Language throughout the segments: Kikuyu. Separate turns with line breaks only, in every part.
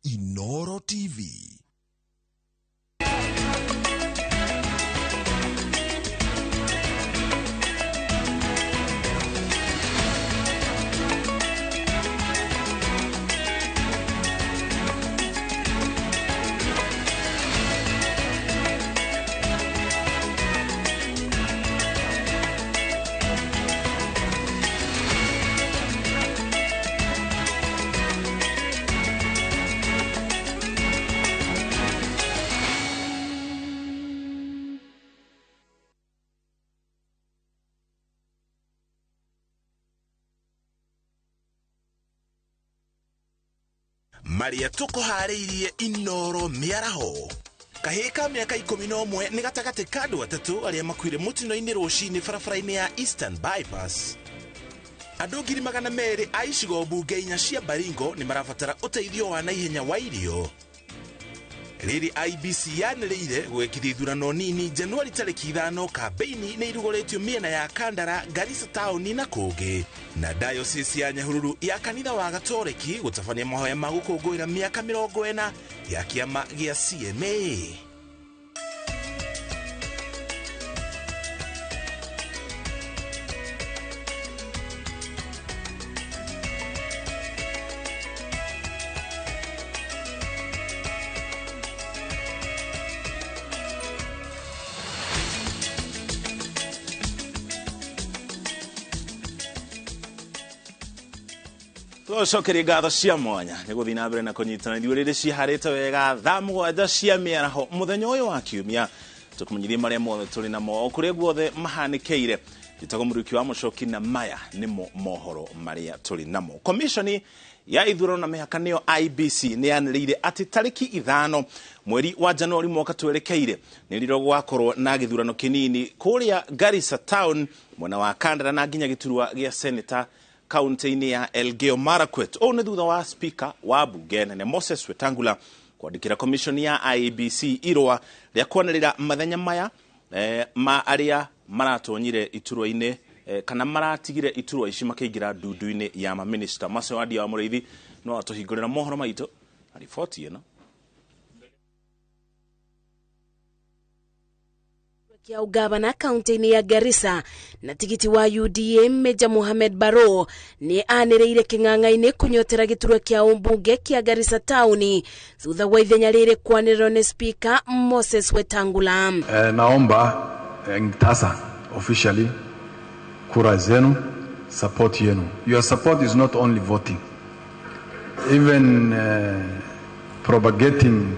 Inoro TV. Maria tukuharĩirie Inoro mĩaraho. Kahĩĩ ka mĩaka 11 nĩ gatagatĩ ka andũ atatũ arĩa makuire mũtino-inĩ rũcinĩ barabara-inĩ ya Eastern Bypass. Andũ 200,000 a icigo mbunge inya cia Baringo nĩ marabatara ũteithio wa naihenya wa irio. Rĩrĩ IEBC yanĩrĩire gwĩkithia ithurano nini Januari tarĩki 5, kambeini nĩ irugũrĩtio mĩena ya Kandara, Garissa taũni na kũngĩ. Na diocese ya Nyahururu ya kanitha wa Gatoreki gũtabania mahoya ma gũkũngũĩra mĩaka 40 ya kĩama gĩa CMA.
Tũcokerie ngatho cia mwanya nĩ gũthiĩ na mbere na kũnyitana ithuĩ rĩrĩ ciharĩte wega thaa 7 cia mĩaraho mũthenya ũyũ wa kiumia, tũkũmenyithie marĩa mothe tũrĩ namo o kũrĩa guothe mahanĩkĩire. Njĩtagwo Mũriũki wa Mũcoki na maya nĩmo mohoro marĩa tũrĩ namo. Komishoni ya ithurano na mĩhaka nĩyo IEBC nĩ yanĩrĩire atĩ tarĩki 5 mweri wa Januari mwaka twerekeire nĩ rĩo gwakorwo na gĩthurano kĩnini kũrĩa Garissa town mwena wa Kandara na nginya gĩturwa gĩa Senator kaunti-inĩ ya Elgeyo Marakwet. Ũũ nĩ thutha wa speaker wa bunge nene Moses Wetangula kwandĩkĩra commission ya IEBC irũa rĩa kwanĩrĩra mathenya maya ma arĩa maratonyire iturwa-inĩ kana maratigire iturwa ici makĩingĩra ndundu-inĩ ya maminista. Macio Wandia wa Mũrĩithi no atũhingũrĩra mohoro maitũ na riboti ĩno.
Kia ugavana kaunti-inĩ ya Garissa na tigiti wa UDA Meja Mohamed Barrow nĩ anĩrĩire kĩng'ang'a-inĩ kũnyotera gĩturwa kĩa ũmbunge kĩa Garissa taũni thutha wa ithenya rĩrĩ kwanĩrĩrwo nĩ Speaker Moses Wetangula.
Naomba tasa officially kura zenu, support yenu. Your support is not only voting, even propagating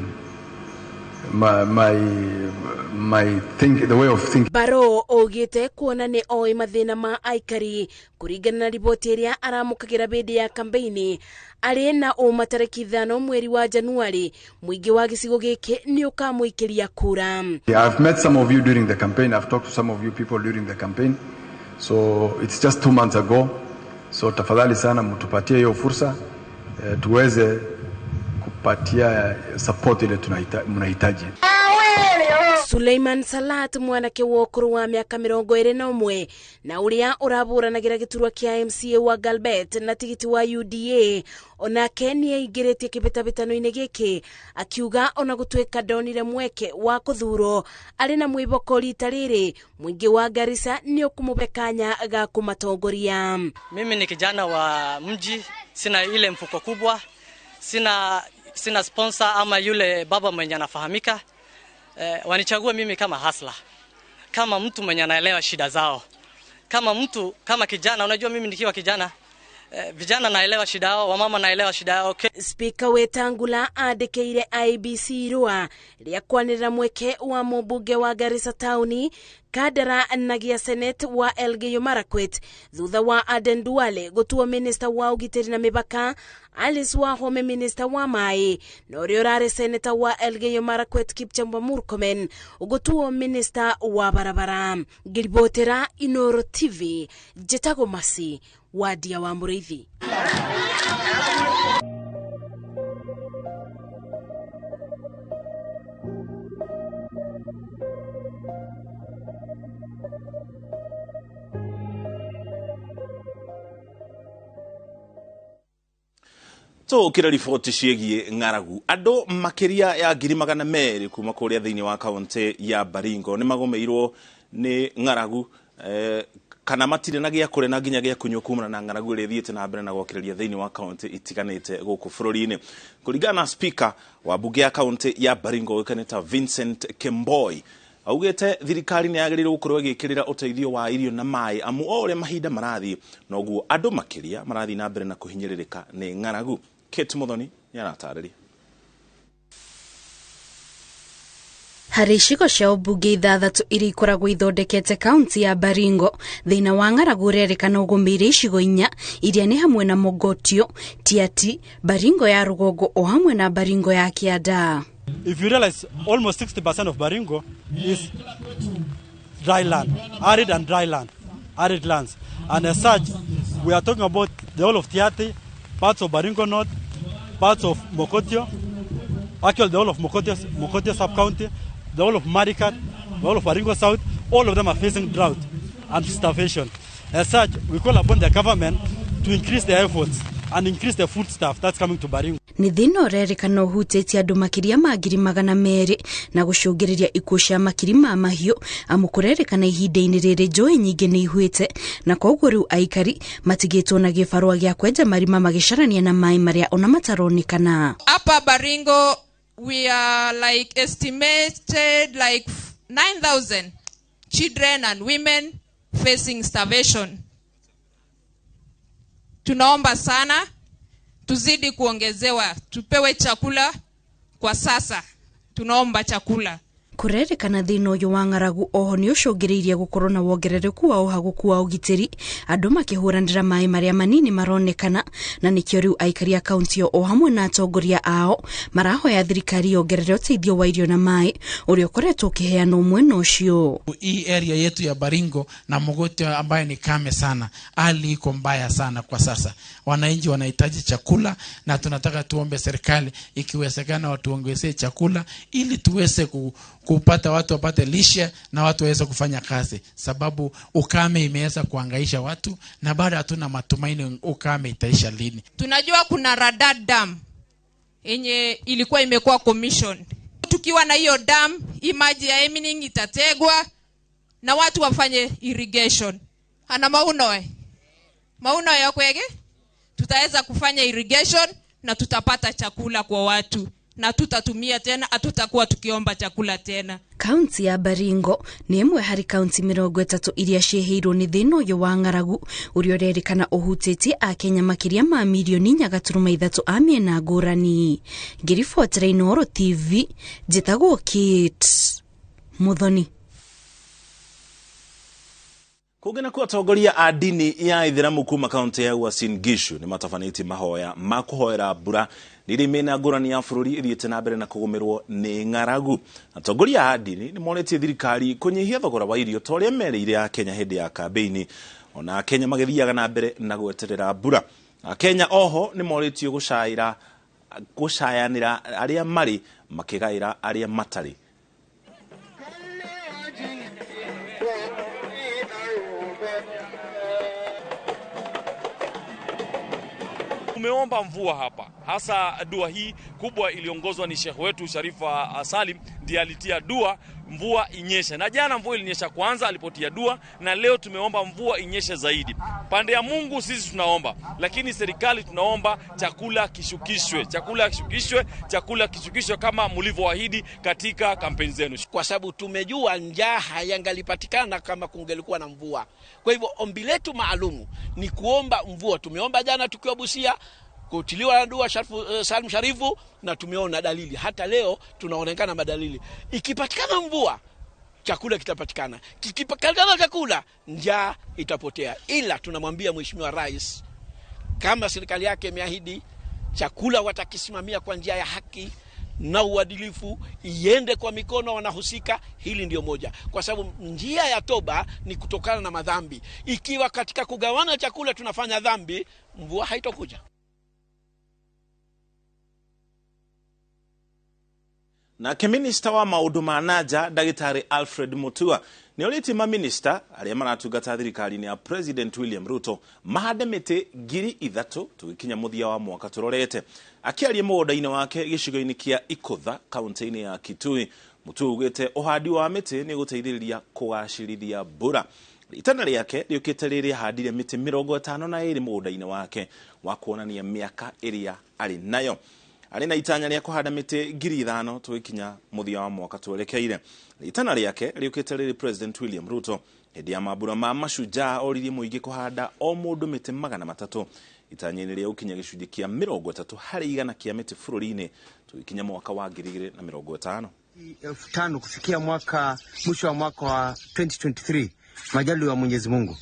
my think, the way of thinking.
Barrow augite kuona nĩ oĩ mathĩna ma aikari kũringana na riboti ĩrĩa aramũkagĩra hĩndĩ ya kambeini arĩ na ũma tarĩki 5 mweri wa Januari mũingĩ wa gĩcigo gĩkĩ nĩ ũkamũikĩria kura.
I've met some of you during the campaign. I've talked to some of you people during the campaign. So it's just 2 months ago. So tafadhali sana mtupatie hiyo fursa tuweze kupatia support ile mnahitaji.
Suleiman Salat mwanake wa ũkũrũ wa mĩaka 21 na ũrĩa ũrabũranagira gĩturwa kĩa MCA wa Galbet na tigiti wa UDA onake nĩ aingĩrĩtie kĩbĩtabĩtano-inĩ gĩkĩ akiuga ona gũtuĩka ndonire mweke wa kũthurwo arĩ na mwĩboko rita rĩrĩ mũingĩ wa Garissa nĩ ũkũmũbe kanya ga kũmatongoria.
Mimi ni kijana wa mji, sina ile mfuko kubwa, sina sponsor ama yule baba mwenye anafahamika. Wanichague mimi kama hasla, kama mtu mwenye anaelewa shida zao, kama mtu, kama kijana. Unajua mimi nikiwa kijana, vijana naelewa shida yao, wamama naelewa shida yao. Okay.
Speaker Wetangula andĩkĩire IEBC irũa rĩa kwanĩrĩra mweke wa mũmbunge wa Garissa taũni Kandara na gĩa Senate wa Elgeyo Marakwet thutha wa Aden Duale gũtuo minister wa ũgitĩri na mĩbaka, Alice Wahome minister wa maĩ na ũrĩa ũrarĩ senator wa Elgeyo Marakwet Kipchumba Murkomen ũgũtuo minister wa barabara. Ngĩribotera Inoro TV, njĩtagwo Masi Wandia wa Mũrĩithi.
Tũkĩra riboti ciĩgiĩ ng'aragu. Andũ makĩria ya 200,000 kuma kũrĩa thĩinĩ wa kaunti ya Baringo nĩ magũmĩirwo nĩ ng'aragu, kana matirĩ na gĩa kũrĩa na nginya gĩa kũnyua kumana na ng'aragu ĩrĩa ĩthiĩte na mbere na gwakĩrĩria thĩinĩ wa kaunti itiganĩte gũkũ bũrũri-inĩ. Kũringana na speaker wa mbunge ya kaunti ya Baringo ũĩkaine ta Vincent Kemboi, augĩte thirikari nĩ yagĩrĩirwo gũkorwo ĩgĩkĩrĩra ũteithio wa irio na maĩ, amu o ũrĩa mahinda marathiĩ noguo andũ makĩria marathiĩ na mbere na kũhinyĩrĩrĩka nĩ ng'aragu. Kate Muthoni nĩ aratarĩria.
Harĩ icigo cia ũmbunge 6 iria ikoragwo ithondekete kaunti ya Baringo, thĩna wa ng'aragu ũrerĩkana ũgũmĩire icigo 4 iria nĩ hamwe na Mogotio, Tiati, Baringo ya rũgongo o hamwe na Baringo ya kĩanda.
If you realize almost 60% of Baringo is dry land, arid and dry land, arid lands. And as such, we are talking about the whole of Tiati, parts of Baringo North, parts of Mogotio, actually the whole of Mogotio sub-county, the whole of Marikat, the whole of Baringo South, all of them are facing drought and starvation. As such, we call upon the government to increase their efforts and increase the food stuff that's coming to Baringo.
Nĩ thĩna ũrerĩkana ũhutĩtie andũ makĩria ma 200,000 na gũcũngĩrĩria ikuũ cia makiri ma mahiũ, amu kũrerĩkana ihinda-inĩ rĩrĩ njũĩ nyingĩ nĩ ihuĩte na koguo rĩu aikari matigĩtwo na gĩbarũa gĩa kwenja marima magĩcarania na maĩ marĩa ona mataronekana.
Hapa Baringo we are like estimated like 9,000 children and women facing starvation. Tunaomba sana tuzidi kuongezewa, tupewe chakula kwa sasa. Tunaomba chakula.
Kũrerĩkana thĩna ũyũ wa ng'aragu oho nĩ ũcũngĩrĩirie gũkorwo na wongerereku wa ũhagũku wa ũgitĩri, andũ makĩhũranĩra maĩ marĩa manini maronekana, na nĩkĩo rĩu aikari a kaunti ĩyo o hamwe na atongoria ao marahoya thirikari yongerere ũteithio wa irio na maĩ ũrĩa ũkoretwo ũkĩheanwo mwena ũcio.
Hii area yetu ya Baringo na Mogotio ambaye ni kame sana, hali iko mbaya sana kwa sasa. Wananchi wanahitaji chakula na tunataka tuombe serikali ikiwezekana watuongezee chakula ili tuweze kupata watu wapate lishe na watu waweze kufanya kazi, sababu ukame imeweza kuhangaisha watu na bado hatuna matumaini ukame itaisha lini.
Tunajua kuna Radad Dam yenye ilikuwa imekuwa commission. Tukiwa na hiyo dam, hii maji ya Emining itategwa na watu wafanye irrigation. Ana mauno mauno ya kwege tutaweza kufanya irrigation na tutapata chakula kwa watu na tutatumia tena, hatutakuwa tukiomba chakula tena.
Kaunti ya Baringo nĩ ĩmwe harĩ kaunti 30 iria ciĩhĩirwo nĩ thĩna ũyũ wa ng'aragu ũrĩa ũrerĩkana ũhutĩtie akenya makĩria ma mirioni 4.3 a mĩena ngũrani. Ngĩribotera Inooro TV, njĩtagwo Kate Muthoni.
Kũngĩ nakuo atongoria a ndini ya Ithĩramu kuma kaunti ya Uasin Gishu nĩ matabanĩtie mahoya ma kũhoera mbura rĩrĩa mĩena ngũrani ya bũrũri ĩthiĩte na mbere na kũgũmĩrwo nĩ ng'aragu. Atongoria a ndini nĩ morĩtie thirikari kũnyihia thogora wa irio ta ũrĩa merĩire Akenya hĩndĩ ya kambĩini, ona Akenya magĩthiaga na mbere na gweterera mbura. Akenya oho nĩ morĩtio gũcayanĩra arĩa marĩ makĩgaĩra arĩa matarĩ.
Tumeomba mvua hapa, hasa dua hii kubwa iliongozwa ni Sheikh wetu Sharifa Salim, ndiye alitia dua mvua inyeshe. Na jana mvua ilinyesha kwanza alipotia dua, na leo tumeomba mvua inyeshe zaidi. Pande ya Mungu sisi tunaomba, lakini serikali tunaomba chakula kishukishwe, chakula kishukishwe, chakula kishukishwe kama mlivyoahidi katika kampeni zenu.
Kwa sababu tumejua njaa hayangalipatikana kama kungelikuwa na mvua. Kwa hivyo ombi letu maalumu ni kuomba mvua. Tumeomba jana tukiwa Busia, kutiliwa na dua Salim Sharifu, na tumeona dalili. Hata leo tunaonekana madalili. Ikipatikana mvua, chakula kitapatikana. Kikipatikana chakula, njaa itapotea. Ila tunamwambia Mheshimiwa Rais, kama serikali yake imeahidi chakula watakisimamia kwa njia ya haki na uadilifu, iende kwa mikono wanahusika. Hili ndio moja, kwa sababu njia ya toba ni kutokana na madhambi. Ikiwa katika kugawana chakula tunafanya dhambi, mvua haitokuja.
Nake minista wa maũndũ ma nanja ndagĩtarĩ Alfred Mutua nĩ orĩtie maminista arĩa maratungata thirikari-inĩ ya President William Ruto mahande mĩtĩ 3,000 tũgĩkinya mũthia wa mwaka tũrorete. Akĩaria mũgũnda-inĩ wake gĩcigo-inĩ kĩa Ikũtha kaunti-inĩ ya Kitui, Mutua augĩte ũhandi wa mĩtĩ nĩ ũgũteithĩrĩria kũgacĩrithia mbura. Itana rĩake rĩũkĩte rĩrĩa ahandire mĩtĩ 52 mũgũnda-inĩ wake wa kuonania mĩaka ĩrĩa arĩ nayo. Arĩ na itanya rĩa kũhanda mĩtĩ 5,000 tũgĩkinya mũthia wa mwaka twerekeire. Itana rĩake rĩũkĩte rĩrĩ President William Ruto hĩndĩ ya mambura ma mashujaa oririe mũingĩ kũhanda o mũndũ mĩtĩ 300 itanya-inĩ rĩa gũkinya gĩcunjĩ kĩa 30 harĩ igana kĩa mĩtĩ bũrũri-inĩ tũgĩkinya mwaka wa 2050.
5,000 kufikia mwaka mwisho wa mwaka wa 2023, majaliwa ya Mwenyezi Mungu.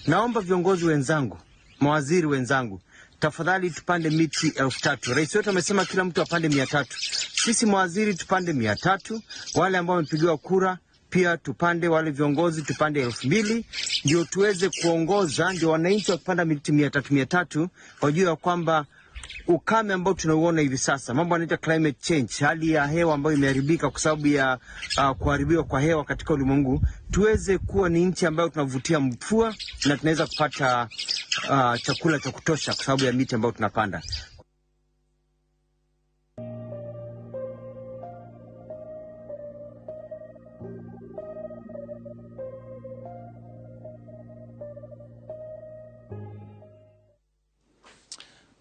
Naomba viongozi wenzangu, mawaziri wenzangu, tafadhali tupande miti 3,000. Rais wetu amesema kila mtu apande 300. Sisi mawaziri tupande 300, wale ambao wamepigiwa kura pia tupande, wale viongozi tupande 2,000, ndio tuweze kuongoza, ndio wananchi wakipanda miti 300 wajue ya kwamba ukame ambao tunauona hivi sasa, mambo yanaitwa climate change, hali ya hewa ambayo imeharibika kwa sababu ya kuharibiwa kwa hewa katika ulimwengu, tuweze kuwa ni nchi ambayo tunavutia mvua na tunaweza kupata chakula cha kutosha kwa sababu ya miti ambayo tunapanda.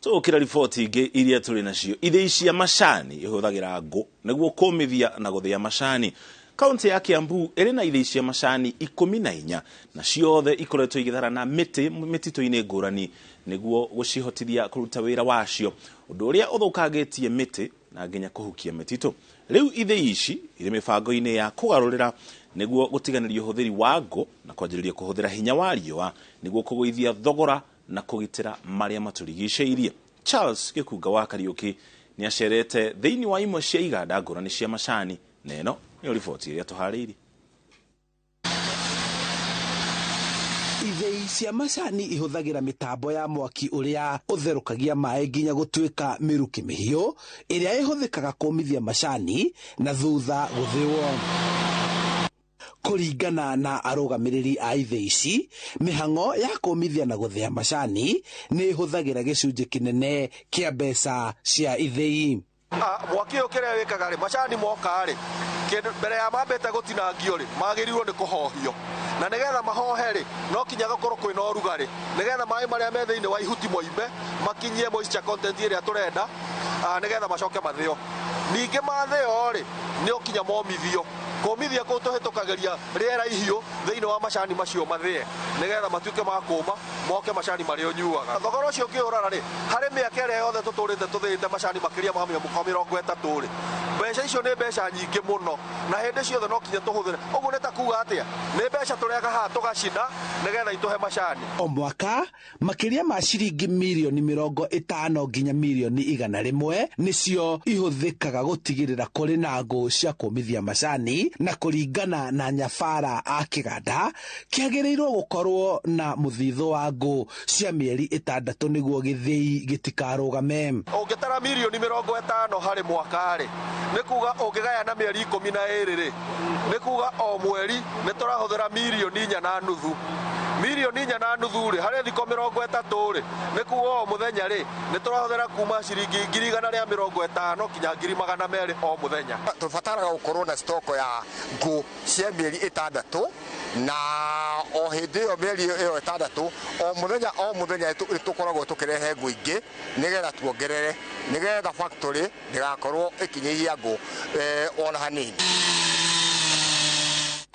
Tũkĩra riboti ingĩ iria tũrĩ nacio. Ithĩi cia macani ihũthagĩra ngũ nĩguo kũmithia na gũthĩa macani. Kaunti ya Kiambu ĩrĩ na ithĩi cia macani 14 na ciothe ikoretwo igĩtharana mĩtĩ mĩtitũ-inĩ ngũrani nĩguo gũcihotithia kũruta wĩra wacio, ũndũ ũrĩa ũthũkangĩtie mĩtĩ na nginya kũhukia mĩtitũ. Rĩu ithĩi ici irĩ mĩbango-inĩ ya kũgarũrĩra nĩguo gũtiganĩria ũhũthĩri wa ngũ na kwanjĩrĩria kũhũthĩra hinya wa riũa nĩguo kũgũithia thogora na kũgitĩra marĩa matũrigicĩirie. Charles Gĩkunga wa Kariũki nĩ acerete thĩinĩ wa imwe cia iganda ngũrani cia macani, na ĩno nĩyo riboti ĩrĩa tũharĩirie.
Ithĩi cia macani ihũthagĩra mĩtambo ya mwaki ũrĩa ũtherũkagia maĩ nginya gũtuĩka mĩrukĩ mĩhiũ ĩrĩa ĩhũthĩkaga kũmithia macani na thutha gũthĩwo. Kũringana na arũgamĩrĩri a ithĩi ici, mĩhang'o ya kũmithia na gũthĩa macani nĩ ĩhũthagĩra gĩcunjĩ kĩnene kĩa mbeca cia ithĩi.
Mwaki ũyũ kĩrĩa wĩkaga rĩ, macani moka rĩ, kĩndũ mbere ya mambĩte gũtinangio rĩ, magĩrĩirwo nĩ kũhohio. Na nĩgetha mahohe rĩ, no kinya gũkorwo kwĩna ũrugarĩ, nĩgetha maĩ marĩa me thĩinĩ wa ihuti moime, makinyie moisture content ĩrĩa tũrenda, nĩgetha macoke mathĩo. Ningĩ mathĩo rĩ, nĩ ũkinya momithio. Kũmithia kũu tũhĩtũkagĩria rĩera ihiũ thĩinĩ wa macani macio mathĩe, nĩgetha matuĩke ma kũma, moke macani marĩa ũnyuaga. Thogora ũcio ũngĩũrora rĩ, harĩ mĩaka ĩrĩa yothe tũtũrĩte tũthĩĩte macani makĩria ma mĩhuko 30 rĩ, mbeca icio nĩ mbeca nyingĩ mũno, na hĩndĩ ciothe no kinya tũhũthĩre. Ũguo nĩ ta kuga atĩa? Nĩ mbeca tũrega haha tũgacina nĩgetha itũhe macani.
O mwaka makĩria ma ciringi mirioni 50 nginya mirioni 100 nĩcio ihũthĩkaga gũtigĩrĩra kũrĩ na ngũ cia kũmithia macani, na kũringana na nyabara a kĩganda kĩagĩrĩirwo gũkorwo na mũthithũ wa ngũ cia mĩeri 6 nĩguo gĩthĩi gĩtikarũgame.
Ũngĩtara mirioni 50 harĩ mwaka rĩ, nĩ kuga ũngĩgaya na mĩeri 12 rĩ, nĩ kuga o mweri nĩ tũrahũthĩra mirioni 4.5. Mirioni 4.5 rĩ, harĩ thikũ 30 rĩ, nĩ kuga o mũthenya rĩ, nĩ tũrahũthĩra kuma ciringi 150 kinya 200 o mũthenya.
Tũbataraga gũkorwo na stoko ya ngũ cia mĩeri 6, na o hĩndĩ ĩyo mĩeri ĩyo 6 o mũthenya tũkoragwo tũkĩrehe ngũ ingĩ nĩgetha tuongerere, nĩgetha factory ndĩgakorwo ĩkĩnyihia ngũ ona hanini.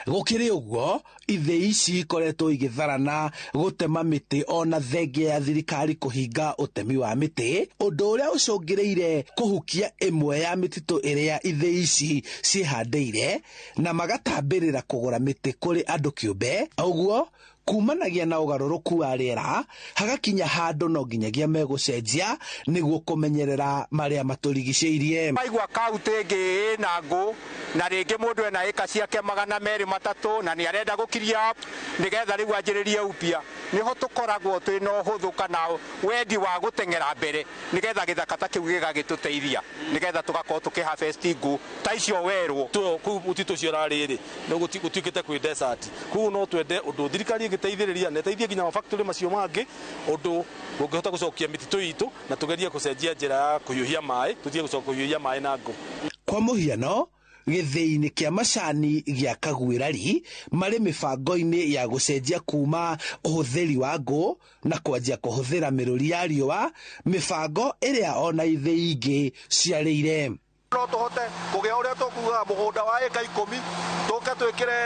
Gũkĩrĩ ũguo, ithĩi ici ikoretwo igĩtharana gũtema mĩtĩ ona thengia ya thirikari kũhinga ũtemi wa mĩtĩ, ũndũ ũrĩa ũcũngĩrĩire kũhukia ĩmwe ya mĩtitũ ĩrĩa ithĩi ici ciĩhandĩire, na magatambĩrĩra kũgũra mĩtĩ kũrĩ andũ kĩũmbe. Ũguo kumanagia na ũgarũrũku wa rĩera, hagakinya handũ no nginyagia megũcenjia nĩguo kũmenyerera marĩa matũrigicĩirie.
Maigua kaunti ĩngĩ ĩna ngũ Na rĩngĩ mũndũ ena ĩka ciake 203 na nĩ arenda gũkiria nĩgetha rĩu anjĩrĩrie upya, nĩho tũkoragwo twĩna ũhũthũ kana wendi wa gũteng'era mbere nĩgetha gĩthaka ta kĩu gĩgagĩtũteithia nĩgetha tũgakorwo tũkĩharvest ngũ ta icio werũ.
Kũu mũtitũ ũcio ũrarĩ rĩ, gũtuĩkĩte kwĩ desert, koguo no twende ũndũ thirikari ĩngĩteithĩrĩria na ĩteithie nginya mafactory macio mangĩ, ũndũ ũngĩhota gũcokia mĩtitũ itũ na tũgerie gũcenjia njĩra ya kũhiũhia maĩ, tũtige gũcoka kũhiũhia maĩ na ngũ.
Kwa mũhiano, gĩthĩi-inĩ kĩa macani gĩa Kagwĩrari marĩ mĩbango-inĩ ya gũcenjia kuma ũhũthĩri wa ngũ na kwanjia kũhũthĩra mĩrũri ya riũa, mĩbango ĩrĩa ona ithĩi ingĩ ciarĩire.
No tũhote kũgĩa ũrĩa tũkugaga mũgũnda wa ĩka 10 tũke twĩkĩre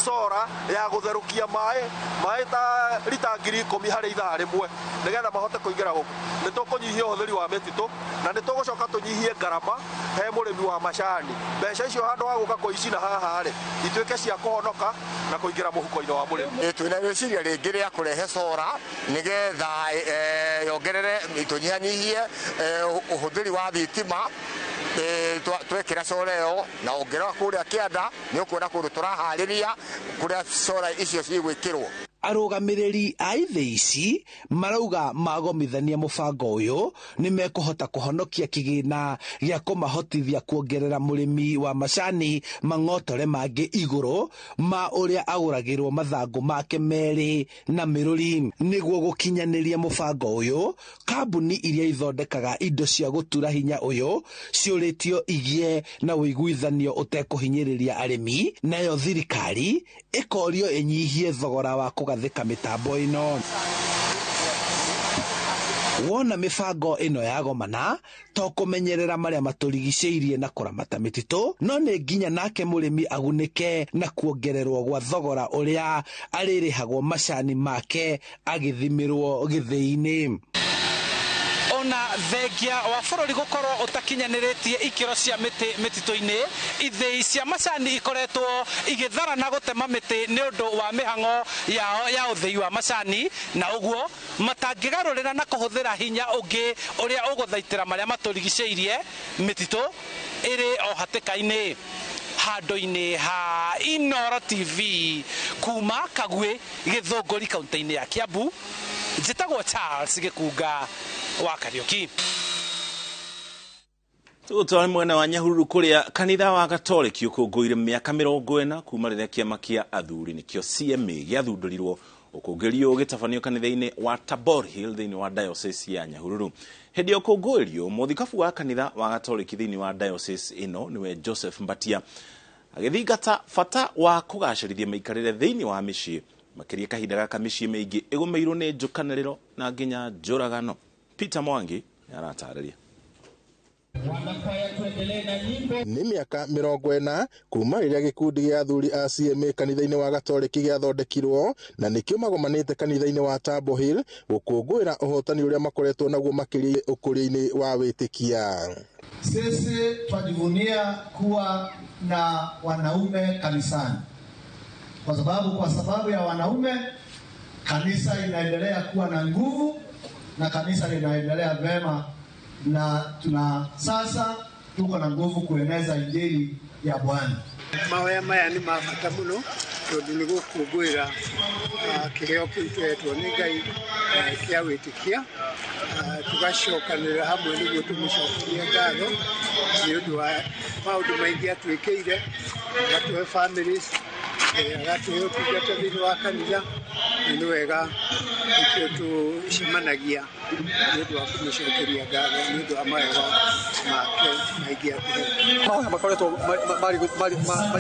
cora ya gũtherũkia maĩ ta rita 10,000 harĩ ithaa rĩmwe nĩgetha mahote kũingĩra gũkũ. Nĩ tũkũnyihia ũhũthĩri wa mĩtitũ na nĩ tũgũcoka tũnyihie ngarama he mũrĩmi wa macani. Mbeca icio handũ ha gũka kũicina haha rĩ, ituĩke cia kũhonoka na kũingĩra mũhuko-inĩ wa mũrĩmi.
Twĩna rĩciria rĩngĩ rĩa kũrehe cora nĩgetha yongerere tũnyihanyihie ũhũthĩri wa thitima. Twekĩra cora ĩyo na ũngĩrora kũrĩa kĩanda nĩ ũkuona kũndũ tũraharĩria kũrĩa cora icio cigwĩkĩrwo.
Arũgamĩrĩri a ithĩi ici marauga magomithania mũbango ũyũ nĩ mekũhota kũhonokia kĩgĩna gĩa kũmahotithia kuongerera mũrĩmi wa macani mang'otore mangĩ igũrũ ma ũrĩa agũragĩrwo mathangũ make merĩ na mĩrũri. Nĩguo gũkinyanĩria mũbango ũyũ, kambuni iria ithondekaga indo cia gũtura hinya ũyũ ciũrĩtio igie na ũiguithanio ũtekũhinyĩrĩria arĩmi, nayo thirikari ĩkorio ĩnyihie thogora wa kũgathĩka mĩtambo ĩno. Wona mĩbango ĩno yagomana to kũmenyerera marĩa matũrigicĩirie na kũramata mĩtitũ, no nĩ nginya nake mũrĩmi agunĩke na kuongererwo gwa thogora ũrĩa arĩrĩhagwo macani make agĩthimĩrwo gĩthĩi-inĩ.
Ona thengia wa bũrũri gũkorwo ũtakinyanĩrĩtie ikĩro cia mĩtĩ mĩtitũ-inĩ, ithĩi cia macani ikoretwo igĩthara na gũtema mĩtĩ nĩ ũndũ wa mĩhang'o yao ya ũthĩi wa macani, na ũguo matangĩgarũrĩra na kũhũthĩra hinya ũngĩ ũrĩa ũgũthaitĩra marĩa matũrigicĩirie, mĩtitũ ĩrĩ o hatĩka-inĩ. Handũ-inĩ ha Inooro TV kuma Kagwĩ, Gĩthũngũri, kaunti-inĩ ya Kiambu, njĩtagwo Charles Gĩkunga wa Kariuki.
Tũgũtwara mwena wa Nyahururu kũrĩa kanitha wa Gatoreki ũkũngũĩire mĩaka 40 kuma rĩrĩa kĩama kĩa athuri nĩkĩo CMA gĩathundũrirwo. Ũkũngũĩri ũgĩtabanio kanitha-inĩ wa Tabor Hill thĩinĩ wa diocese ya Nyahururu. Hĩndĩ ya ũkũngũĩri mũthikabu wa kanitha wa Gatoreki thĩinĩ wa diocese ĩno nĩwe Joseph Mbatia agĩthingata bata wa kũgacĩrithia mĩikarĩre thĩinĩ wa mĩciĩ, makĩria kahinda gaka mĩciĩ mĩingĩ ĩgũmĩirwo nĩ njũkanĩrĩro na nginya njũragano. Peter Mwangi nĩaratarĩria.
Nĩ mĩaka 40 kuma rĩrĩa gĩkundi gĩa athuri a CMA kanitha-inĩ wa Gatoreki gĩathondekirwo, na nĩkĩo magomanĩte kanitha-inĩ wa Tabor Hill gũkũngũĩra ũhotani ũrĩa makoretwo naguo makĩria ũkũria-inĩ wa wĩtĩkia.
Sisi twajivunia kuwa na wanaume kanisani kwa sababu ya wanaume kanisa inaendelea kuwa na nguvu na kanisa linaendelea vema, na tuna sasa tuko na nguvu kueneza injili ya Bwana.
Mahoya maya ni ma bata muno tondu ni gũkũngũĩra kĩheo kĩu tũhetwo nĩ Ngai kĩa wĩtĩkia, tũgacokanĩrĩra hamwe nĩguo tũmũcokerie ngatho nĩ ũndũ wa maũndũ maingĩ atwĩkĩire, agatũhe families, agatũhe ũtungata thĩinĩ wa kanitha, na nĩ wega nĩkĩo tũcemanagia nĩ ũndũ wa kũmũcokeria ngatho nĩ ũndũ wa mawega make maingĩ atũhete.
Mahoya makoretwo marĩ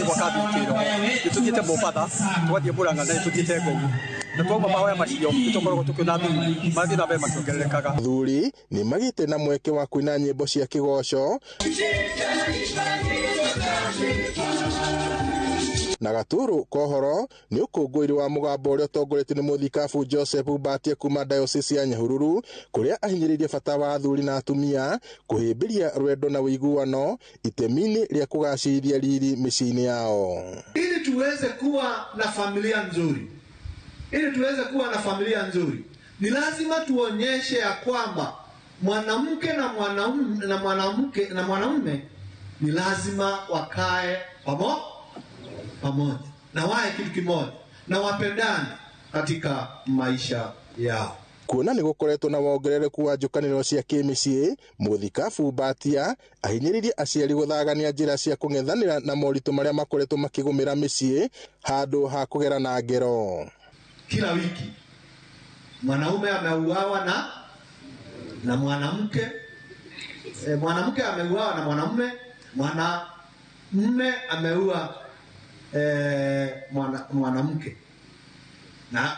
gwaka thirikĩro, nĩ tũthiĩte Mombatha, tũgathiĩ Murang'a na nĩ tũthiĩte Ngong, na twauma mahoya macio nĩ tũkoragwo tũkĩona athuri marathiĩ na mbere makĩongererekaga.
Athuri nĩ magĩte na mweke wa kũina nyĩmbo cia kĩgoco na gaturu kohoro nĩ ũkũngũĩri wa mũgambo ũrĩa ũtongoretio nĩ mũthikabu Joseph Mbatia kuma diocese ya Nyahururu, kũrĩa ahinyĩrĩirie bata wa athuri na atumia kũhĩmbĩria rwendo na ũiguano itemi-inĩ rĩa kũgacĩrithia riri mĩciĩ-inĩ yao.
Ili tuweze kuwa na familia nzuri, ili tuweze kuwa na familia nzuri ni lazima tuonyeshe ya kwamba mwanamke na mwanaume na mwanamke na mwanamume Ni lazima wakae pamoja na wae kitu kimoja na wapendane katika maisha yao.
Kuona nĩ gũkoretwo na wongerereku wa njũkanĩrĩro cia kĩmĩciĩ, mũthikabu Mbatia ahinyĩrĩirie aciari gũthagania njĩra cia kũng'ethanĩra na moritũ marĩa makoretwo makĩgũmĩra mĩciĩ handũ ha kũgerana ngero.
Kila wiki mwanaume ameuawa na mwanamke, mwanamke ameuawa na mwanamume, mwanamume ameua mwanamke. Na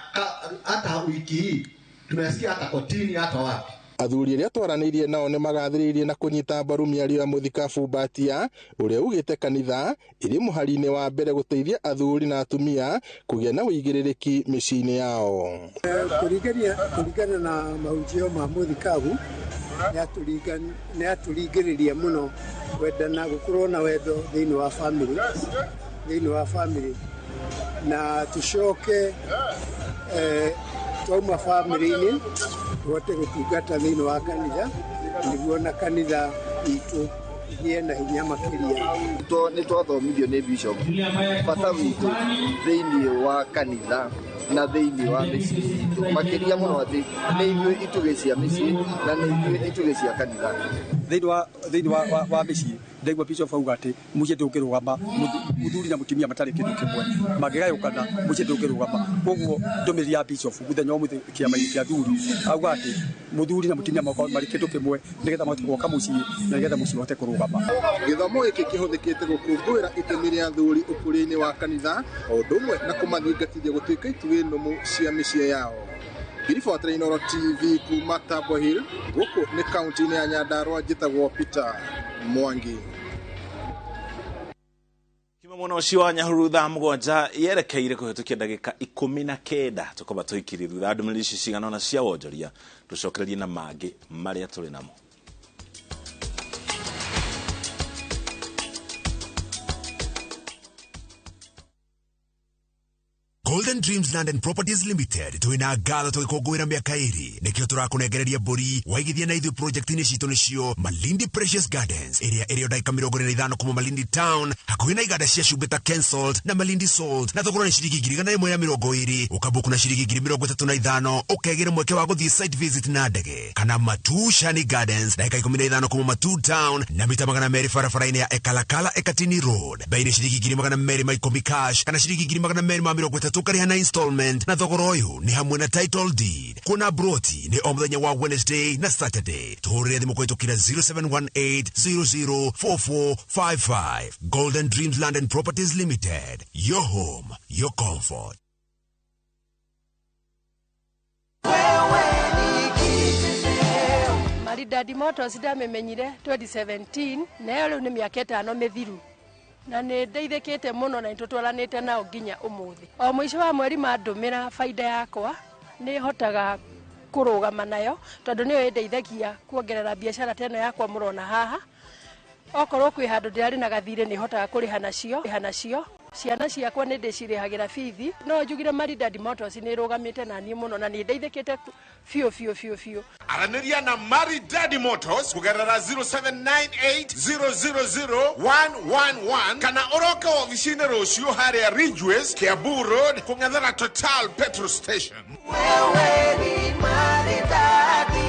hata wiki hii tumesikia hata kotini hata wapi.
Athuri arĩa twaranĩirie nao nĩ magathĩrĩirie na kũnyita mbaru mĩario ya mũthikabu Mbatia ũrĩa ugĩte kanitha ĩrĩ mũhari-inĩ wa mbere gũteithia athuri na atumia kũgĩa na ũigĩrĩrĩki mĩciĩ-inĩ yao.
Kũringana na mahunjio ma mũthikabu nĩ atũringĩrĩria mũno kwendana, gũkorwo na wendo thĩinĩ wa family na tucoke twauma family-inĩ tuhote gũtungata thĩinĩ wa kanitha nĩguo na kanitha itũ igĩe na hinya makĩria.
Nĩ twathomithio nĩ bishop bata witũ thĩinĩ wa kanitha na thĩinĩ wa mĩciĩ itũ, makĩria mũno atĩ nĩ ithuĩ itugĩ cia mĩciĩ na nĩ ithuĩ itugĩ cia kanitha.
Thĩinĩ wa mĩciĩ ndaigua bishop auga atĩ mũciĩ ndũngĩrũgama mũthuri na mũtumia matarĩ kĩndũ kĩmwe, mangĩgayũkana mũciĩ ndũngĩrũgama. Koguo ndũmĩrĩri ya bishop mũthenya wa ũmũthĩ kĩama-inĩ kĩa athuri auga atĩ mũthuri na mũtumia makorwo marĩ kĩndũ kĩmwe nĩgetha mahote gwaka mũciĩ na nĩgetha mũciĩ ũhote kũrũgama.
Gĩthomo gĩkĩ kĩhũthĩkĩte gũkũngũĩra itemi rĩa athuri ũkũria-inĩ wa kanitha o ũndũ ũmwe na kũmathingatithia gũtuĩka itugĩ nũmũ cia mĩciĩ yao. Ngiribotera Inooro TV kuma Tabo Hill, gũkũ nĩ kaunti-inĩ ya Nyandarua, njĩtagwo Peter Mwangi.
Kima mwena ũcio wa Nyahururu thaa 7 yerekeire kũhĩtũkia ndagĩka 19 tũkoba tũikirie thutha ndũmĩrĩri ici cigana ũna cia wonjoria tũcokererie na mangĩ marĩa tũrĩ namo.
Golden Dreams Land and Properties Limited twina ngatho tũgĩkũngũĩra mĩaka 2 nĩkĩo tũrakũnengereria mbũri waigithia na ithuĩ project-inĩ citũ nĩcio Malindi Precious Gardens ĩrĩa ĩrĩ o ndagĩka 45 kuma Malindi Town hakuhĩ na iganda cia cumbĩ ta Kensalt na Malindi Salt na thogora nĩ ciringi 120,000 ũkambuku na ciringi 35,000 ũkegĩra mweke wa gũthiĩ site visit na ndege kana Matu Shani Gardens ndagĩka 15 kuma Matu Town na mita 200 barabara-inĩ ya Ekalakala Ekatini Road bei nĩ ciringi 210,000 cash kana ciringi 230,000 ũkarĩha na installment na thogora ũyũ nĩ hamwe na title deed. Kuona broti nĩ o mũthenya wa Wednesday na Saturday. Tũhũrĩre thimũ kũhĩtũkĩra 0718004455. Golden Dreams Land and Properties Limited. Your home, your comfort.
Maridadi Motors ndamĩmenyire 2017 nayo rĩu nĩ mĩaka 5 mĩthiru na nĩ ndeithĩkĩte mũno na nĩtũtwaranĩte nao nginya ũmũthĩ. O mũico wa mweri mandũmĩra baida yakwa nĩ hotaga kũrũgama nayo tondũ nĩyo ĩndeithagia kuongerera biacara ta ĩno yakwa mũrona haha. Okorwo kwĩ handũ ndĩrarĩ na gathirĩ nĩ hotaga kũrĩha nacio. Ciana ciakwa nĩ ndĩcirĩhagĩra bithi. No njugire Maridadi Motors nĩ ĩrũgamĩte na niĩ mũno na nĩ ndeithĩkĩte biũ biũ biũ biũ.
Aranĩria na Maridadi Motors kũgerera 0798000111 kana ũroke ofici-inĩ rũciũ harĩa Ridgeways, Kiambu Road, kũng'ethera Total Petrol Station.
Wewe ni Maridadi.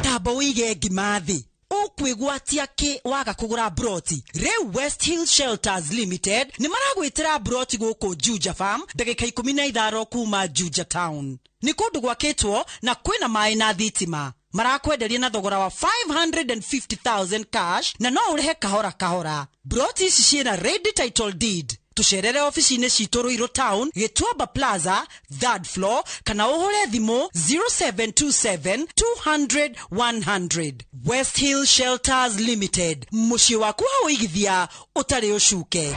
Tamba wĩige ngima thĩ ũkwĩgwatia kĩ waga kũgũra broti. Rĩu West Hill Shelters Limited nĩ maragwĩtĩra broti gũkũ Juja Farm ndagĩka 15 kuma Juja Town. Nĩ kũndũ gwakĩtwo na kwĩna maĩ na thitima. Marakwenderia na thogora wa 550,000 cash na no ũrĩhe kahora kahora. Broti ici ciĩna ready title deed. Tucerere ofici-inĩ citũ Ruiru Town, Gĩtuamba Plaza, 3rd floor, kana ũhũre thimũ 0727 200 100. West Hill Shelters Limited, mũciĩ waku wa ũigithia ũtarĩ ũcuke.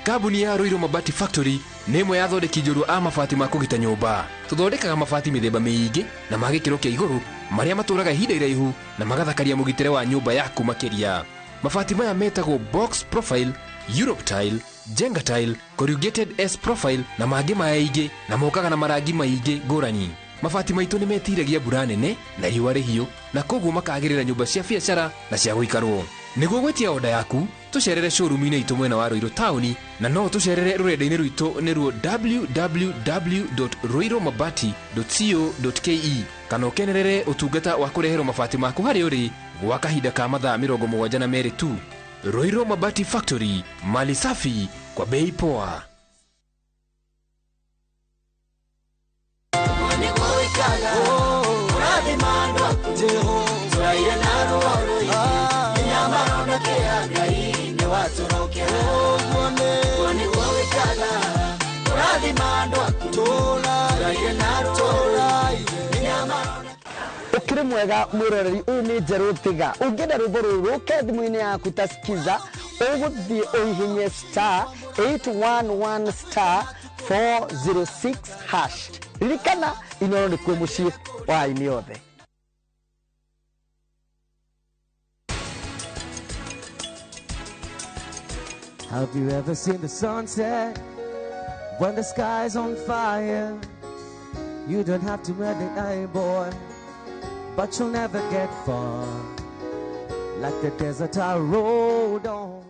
Kambuni ya Ruiru Mabati Factory nĩ ĩmwe ya athondeki njorua a mabati ma kũgita nyũmba. Tũthondekaga mabati mĩthemba mĩingĩ na ma gĩkĩro kĩa igũrũ marĩa matũraga ihinda iraihu na magathakaria mũgitĩre wa nyũmba yaku makĩria. Mabati maya metagwo box profile, Europe tile, Jenga tile, corrugated S profile na mangĩ maingĩ, na mokaga na marangi maingĩ ngũrani. Mabati maitũ nĩ metiragia mbura nene na riũa rĩhiũ, na koguo makagĩrĩra nyũmba cia biacara na cia gũikarwo. Nĩguo gwĩtia oda yaku, tũcerere showroom-inĩ itũ mwena wa Ruiru taũni, na no tũcerere rũrenda-inĩ rwitũ nĩruo www.ruirumabati.co.ke, kana ũkenerere ũtungata wa kũreherwo mabati maku harĩa ũrĩ gwa kahinda ka mathaa 72 tu. Ruiru Mabati Factory, mali safi kwa bei poa.
Ukiri mwega mwiroreri uyu ni Njerũ Tiga. Ũngĩenda rwĩmbo rũrũ rũke thimũ-inĩ yaku ta skiza, ũgũthiĩ ũhihinye star 811 star 406 hash. Ririkana Inoro nĩ kuo mũciĩ wa aini othe.
Have you ever seen the sunset when the sky's on fire? You don't have to wear the eye, boy, but you'll never get far. Like the desert I rode on.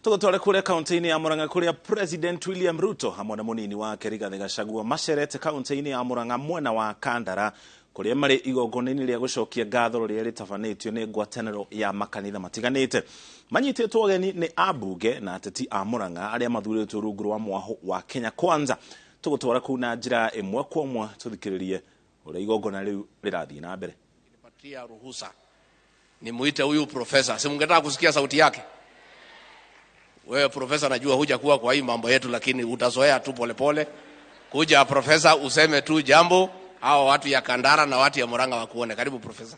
Tũgũtware kũrĩa kaunti-inĩ ya Murang'a kũrĩa President William Ruto hamwe na mũnini wake Rigathĩ Gachagua macerete kaunti-inĩ ya Murang'a mwena wa Kandara kũrĩa marĩ igongona-inĩ rĩa gũcokia ngatho rĩrĩa rĩtabanĩtio nĩ ngwatanĩro ya makanitha matiganĩte. Manyitĩtwo ũgeni nĩ ambunge na ateti a Murang'a arĩa mathurĩtwo rungu rwa mwahũ wa Kenya Kwanza. Tũgũtwara kũu na njĩra ĩmwe kwa ĩmwe tũthikĩrĩrie ũrĩa igongona rĩu rĩrathiĩ na mbere.
Nipatia ruhusa nimuite huyu profesa, si mungetaka kusikia sauti yake? Wewe profesa, najua hujakuwa kwa hii mambo yetu, lakini utazoea tu polepole. Kuja profesa, useme tu jambo, hao watu ya Kandara na watu ya Murang'a wakuone. Karibu profesa.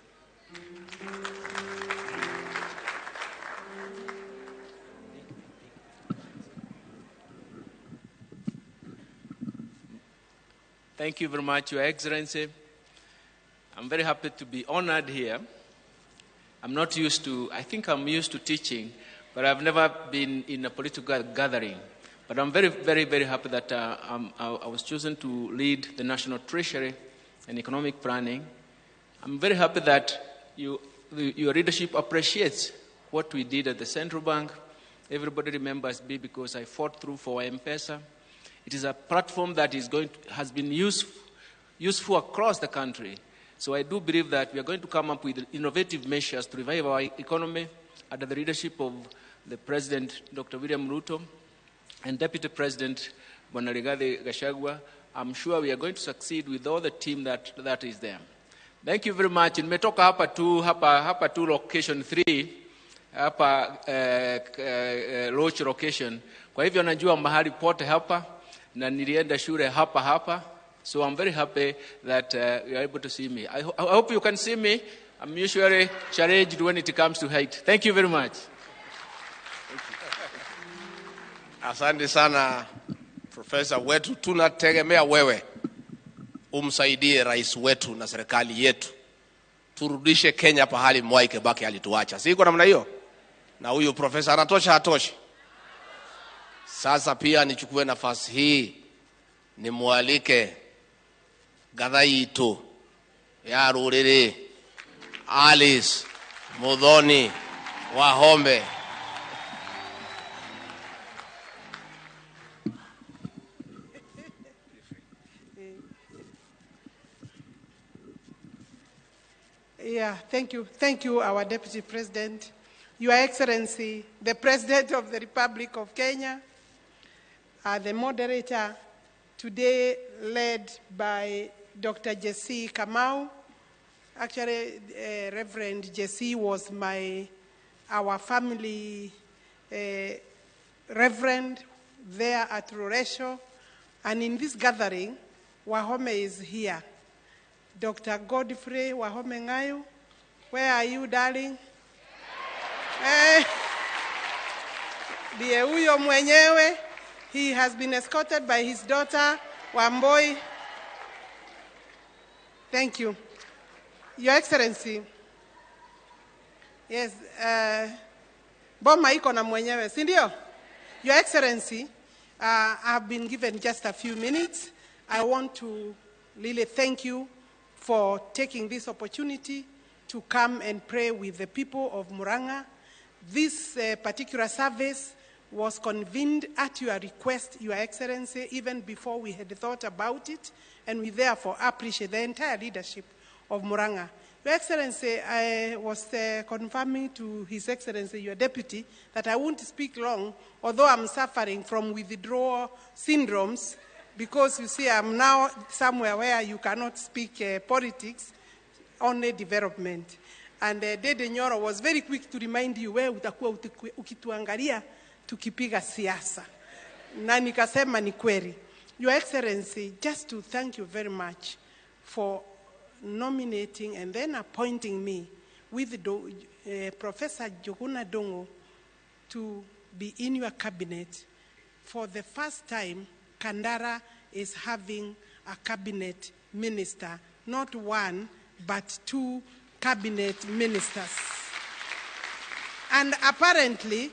Thank you very much, Your Excellency. I'm very happy to be honored here. I'm not used to, I think I'm used to teaching, but I've never been in a political gathering. But I'm very, very, very happy that I was chosen to lead the National Treasury and Economic Planning. I'm very happy that your leadership appreciates what we did at the Central Bank. Everybody remembers me because I fought through for M-Pesa. It is a platform that is has been useful across the country. So I do believe that we are going to come up with innovative measures to revive our economy under the leadership of the President, Dr. William Ruto, and Deputy President, Bwana Rigathi Gachagua. I'm sure we are going to succeed with all the team that is there. Thank you very much. Nimetoka hapa tu, hapa tu location 3, hapa Roach location. Kwa hivyo najua mahali pote hapa, na nilienda shule hapa hapa. So I'm very happy that you are able to see me. I hope you can see me. I'm usually challenged when it comes to height. Thank you very much.
Asante sana profesa wetu, tunategemea wewe umsaidie rais wetu na serikali yetu turudishe Kenya pahali Mwai Kibaki alituacha. Si iko namna hiyo? Na huyu profesa anatosha, hatoshi? Sasa pia nichukue nafasi hii nimualike Gathaitu ya ruriri Alice Muthoni Wahome.
Yeah, thank you. Thank you, our Deputy President. Your Excellency, the President of the Republic of Kenya, the moderator today led by Dr. Jesse Kamau. Actually, Reverend Jesse was our family reverend there at Ruresho. And in this gathering, Wahome is here. Dr. Godfrey Wahome Ngayu, where are you, darling? Ndiye huyo mwenyewe. He has been escorted by his daughter, Wamboi. Thank you. Your Excellency, yes, boma iko na mwenyewe, si ndio? Your Excellency, I've been given just a few minutes. I want to really thank you for taking this opportunity to come and pray with the people of Murang'a. This particular service was convened at your request, Your Excellency, even before we had thought about it, and we therefore appreciate the entire leadership of Murang'a. Your Excellency, I was confirming to His Excellency, your deputy, that I won't speak long, although I'm suffering from withdrawal syndromes, because you see, I'm now somewhere where you cannot speak politics, only development. And Dede Nyoro was very quick to remind you, wewe utakuwa ukituangalia tukipiga siasa. Na nikasema ni kweli. Your Excellency, just to thank you very much for nominating and then appointing me with Professor Njuguna Ndung'u to be in your cabinet. For the first time, Kandara is having a cabinet minister, not one, but two cabinet ministers. And apparently,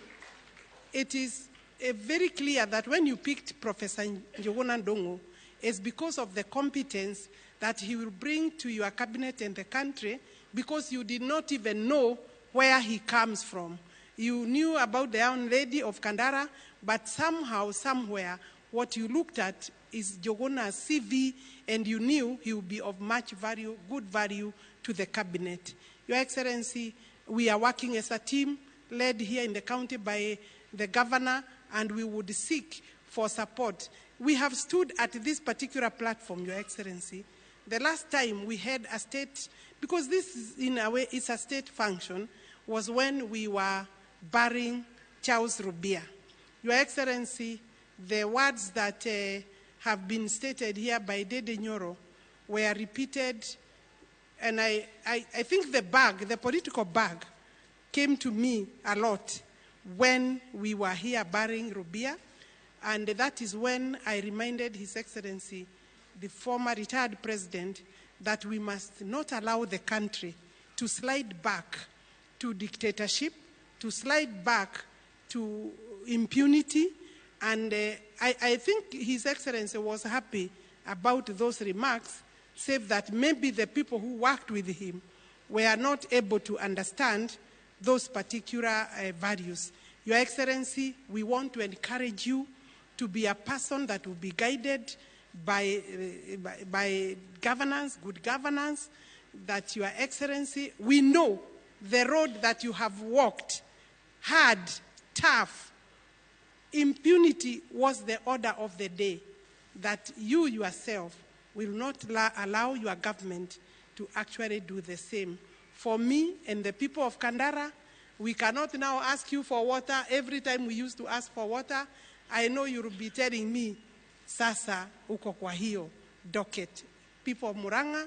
it is very clear that when you picked Professor Njuguna Ndung'u, it's because of the competence that he will bring to your cabinet and the country, because you did not even know where he comes from. You knew about the young lady of Kandara, but somehow, somewhere, what you looked at is Njuguna's CV, and you knew he would be of much value, good value to the cabinet. Your Excellency, we are working as a team led here in the county by the governor, and we would seek for support. We have stood at this particular platform, Your Excellency. The last time we had a state, because this is in a way it's a state function, was when we were burying Charles Rubia. Your Excellency, the words that have been stated here by Dede Nyoro were repeated, and I think the bag, the political bag, came to me a lot when we were here burying Rubia, and that is when I reminded His Excellency, the former retired president, that we must not allow the country to slide back to dictatorship, to slide back to impunity. And I think His Excellency was happy about those remarks, save that maybe the people who worked with him were not able to understand those particular values. Your Excellency, we want to encourage you to be a person that will be guided by governance, good governance, that Your Excellency, we know the road that you have walked, hard, tough. Impunity was the order of the day, that you yourself will not allow your government to actually do the same. For me and the people of Kandara, we cannot now ask you for water. Every time we used to ask for water, I know you will be telling me, sasa uko kwa hiyo docket. People of Murang'a,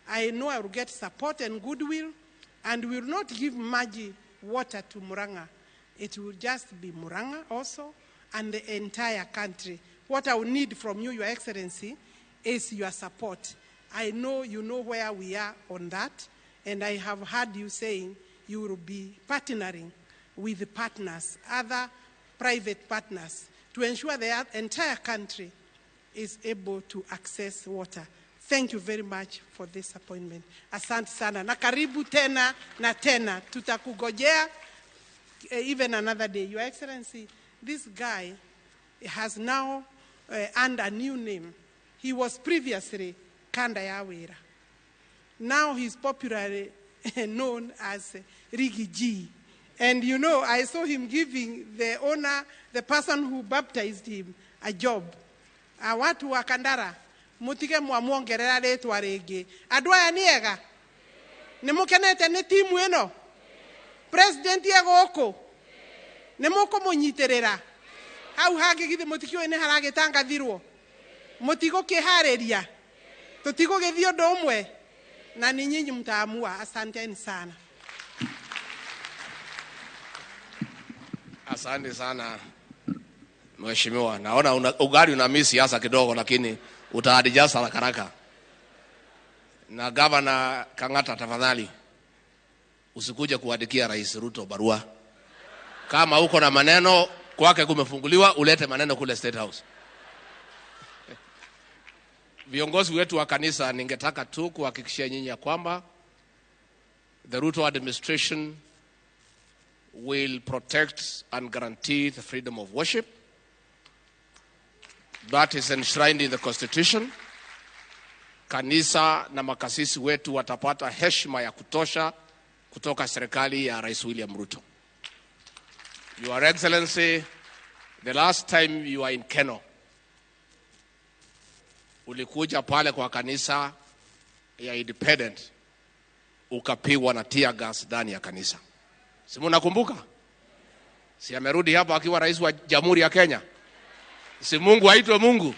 I know I will get support and goodwill, and we will not give maji water to Murang'a. It will just be Murang'a also and the entire country. What I will need from you, Your Excellency, is your support. I know you know where we are on that, and I have heard you saying you will be partnering with partners, other private partners, to ensure the entire country is able to access water. Thank you very much for this appointment. Asante sana. Na karibu tena na tena. Tutakugojea even another day. Your Excellency, this guy has now earned a new name. He was previously Kanda Yawera. Now he's popularly known as Rigi G. And you know, I saw him giving the owner, the person who baptized him, a job. Watu wa Kandara, mutige mwamuongerera ritwa ringi. Andu aya ni ega? Ni mukenete ni timu ino? President ye guku? Ni mukumunyitirira? Hau hangi githi mutikiũĩ ni haragitangathirwo? Mutigukihariria? Tutigugithii undu umwe? Na ni nyinyi mtaamua. Asanteni sana.
Asante sana Mheshimiwa. Naona ugali una miss siasa kidogo, lakini utaadjust haraka haraka. Na Gavana Kang'ata, tafadhali usikuje kuandikia Rais Ruto barua. Kama uko na maneno kwake kumefunguliwa, ulete maneno kule State House. Viongozi wetu wa kanisa, ningetaka tu kuhakikishia nyinyi ya kwamba the Ruto administration will protect and guarantee the freedom of worship. That is enshrined in the Constitution. Kanisa na makasisi wetu watapata heshima ya kutosha kutoka serikali ya Rais William Ruto. Your Excellency, the last time you were in Keno, ulikuja pale kwa kanisa ya Independent ukapigwa na tear gas ndani ya kanisa. Si mnakumbuka? Si amerudi hapa akiwa rais wa Jamhuri ya Kenya? Si Mungu aitwe Mungu?